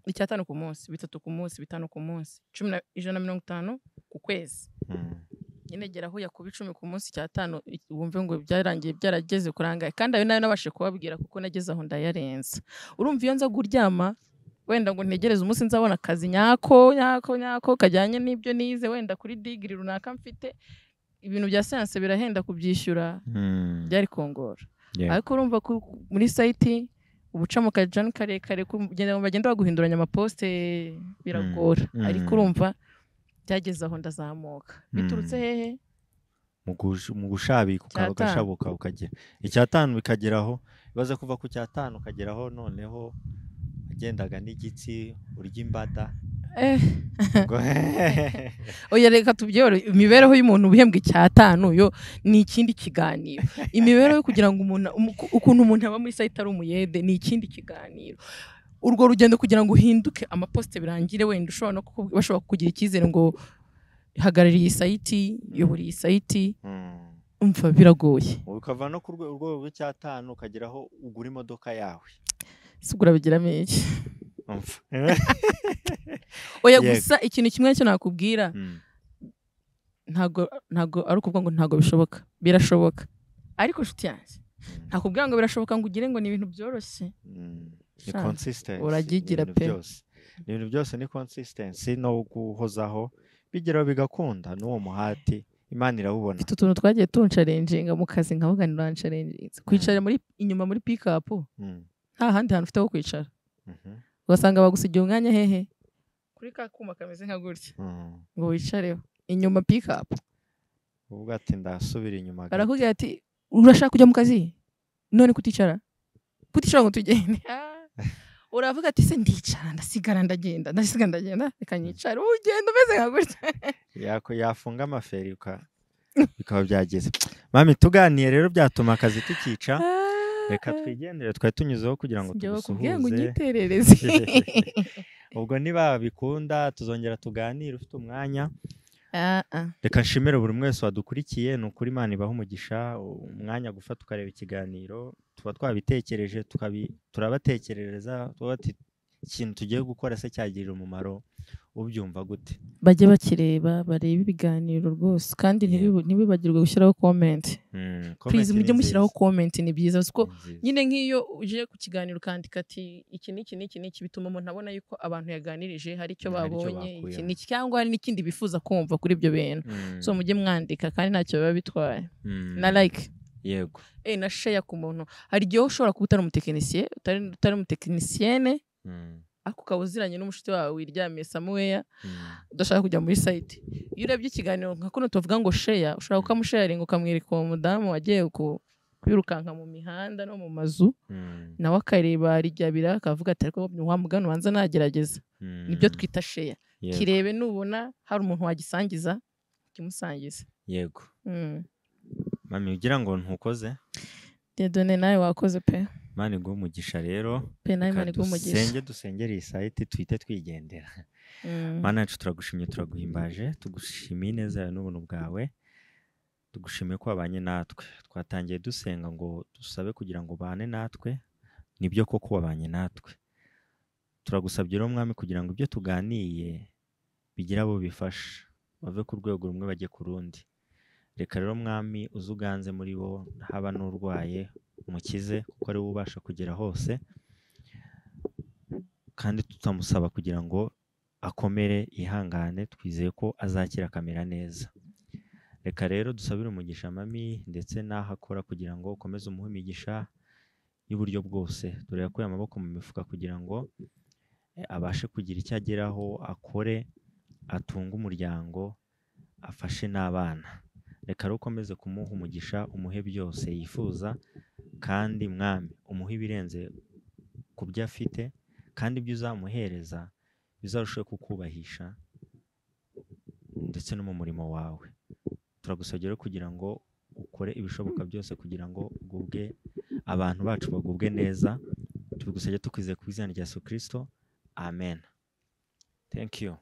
Speaker 1: 5 ku munsi, 3 ku munsi, 5 ku munsi, 150 ku kwezi. Nyine gera aho yakuba 10 ku munsi 5, wumve ngo byarangiye byarageze kurangaye. Kandi ayo nayo nabashe kubabwira kuko nageze aho ndayarenza. Urumva iyo nza kuryama wenda ngo ntegereze umunsi nzabona akazi nyako nyako nyako kajyanye n'ibyo nize, wenda kuri degree runaka mfite, ibintu bya science birahenda kubyishyura, byari kongora. Ariko urumva muri site ubuca mu kajani karekare kugenda bagenda baguhinduranya amaposte biragora. Ariko urumva byageze aho ndazamuka. Biturutse hehe?
Speaker 2: Mu gushabika ugashabuka ukagera 5 bikageraho, ibaze kuva ku 5 ukageraho noneho agendaga n'igitsi urya imbada.
Speaker 1: Oya reka tubyore, imibereho y'umuntu uhembwa 5 yo ni ikindi kiganiro. Imibereho kugira ngo umuntu ukuntu umuntu aba muri site ari umuyede ni ikindi kiganiro. Urwo rugendo kugira ngo uhinduke amaposte birangire, wenda ushobora no bashobora kugira icyizere ngo hagarariye iyi site, yobora iyi site, umva biragoye.
Speaker 2: Ukava no ku rwego rw'icya 5 ukageraho ugura imodoka yawe.
Speaker 1: Sugura bigiramo iki? Oya, gusa ikintu kimwe cyo nakubwira, ntago ari ukuvuga ngo ntago bishoboka, birashoboka. Ariko nshuti yanjye, ntakubwira ngo birashoboka ngo ugire ngo ni ibintu byoroshye.
Speaker 2: Ni consistency.
Speaker 1: Uragigira pe.
Speaker 2: Ni ibintu byose ni consistency no guhozaho, bigeraho bigakunda n'uwo muhati Imana irawubona.
Speaker 1: Mfite utuntu twagiye tuncarenginga mu kazi nkavuga ni urancarenginze. Kwicara muri inyuma muri pick up, nta handi hantu ufite ho kwicara. Ugasanga bagusigiye umwanya hehe kuri ka kuma kameze nka gutya ngo wicareho inyuma pick up.
Speaker 2: Uvuga ati ndasubira inyuma.
Speaker 1: Barakubwira ati urashaka kujya mu kazi none kuticara ngo tugende. Uravuga ati se ndicara ndasigara ndagenda ndasigara ndagenda reka nyicare, ugenda umeze nka gutya.
Speaker 2: Yako yafunga amaferi bikaba byageze. Mami tuganiye rero byatuma akazi tukica. Reka twigendere, twari tunyuzeho kugira ngo tugusuhuze. Ubwo niba bikunda tuzongera tuganire ufite umwanya. Reka nshimire buri mwese wadukurikiye, ni ukuri Imana ibaha umugisha, umwanya gufata ukareba ikiganiro, tuba twabitekereje turabatekerereza, tuba ikintu tugiye gukora se cyagirira umumaro ubyumva gute.
Speaker 1: Bajye bakireba barebe ibiganiro rwose, kandi ntibibagirwe gushyiraho comment. Please mujye mushyiraho comment, ni byiza kuko nyine nk'iyo uje ku kiganiro ukandika ati iki n'iki n'iki n'iki, bituma umuntu abona yuko abantu yaganirije hari icyo babonye, iki n'iki, cyangwa hari n'ikindi bifuza kumva kuri ibyo bintu. So mujye mwandika kandi ntacyo biba bitwaye. Na like.
Speaker 2: Yego.
Speaker 1: Na share ku muntu. Hari igihe ushobora kuba utari umutekinisiye, utari umutekinisiyene, ariko ukaba uziranye n'umushuti wawe wiryamiye somewhere, udashaka kujya muri site. Iyo urebye ikiganiro nka kuno tuvuga ngo share, ushobora kukamusharinga ukamwereka uwo mudamu wagiye kwirukanka mu mihanda no mu mazu, nawe akareba rijyabira akavuga ati ariko wa mugani ubanza nagerageza. Nibyo twita share. Kirebe nubona hari umuntu wagisangiza, kimusangiza.
Speaker 2: Yego. Mami ugira ngo ntukoze?
Speaker 1: Dieudonné nawe wakoze pe.
Speaker 2: Imana iguhe umugisha rero.
Speaker 1: Pe nawe Imana iguhe umugisha.
Speaker 2: Dusenge dusengere iyi site tuhite twigendera. Mana yacu turagushimye, turaguhimbaje, tugushimiye ineza yawe n'ubuntu bwawe, tugushimiye ko wabanye natwe. Twatangiye dusenga ngo dusabe kugira ngo ubane natwe, nibyo koko wabanye natwe. Turagusabye rero Mwami kugira ngo ibyo tuganiye bigire abo bifasha, bave ku rwego rumwe bajye ku rundi. Reka rero Mwami uze uganze muri bo, haba n'urwaye umukize, kuko ari we ubasha kugera hose, kandi tutamusaba kugira ngo akomere yihangane, twizeye ko azakira akamera neza. Reka rero dusabire umugisha Mami ndetse n'aho akora kugira ngo ukomeze umuhe imigisha y'uburyo bwose. Dore yakuye amaboko mu mifuka kugira ngo abashe kugira icyo ageraho, akore, atunge umuryango, afashe n'abana. Reka rero ukomeze kumuha umugisha, umuhe byose yifuza, kandi Mwami umuhe ibirenze ku byo afite, kandi ibyo uzamuhereza bizarusheho kukubahisha ndetse no mu murimo wawe. Turagusabye rero kugira ngo ukore ibishoboka byose kugira ngo ugubwe abantu bacu bagubwe neza. Tubigusabye tukwizeye ku izina rya Yesu Kristo. Amen. Thank you.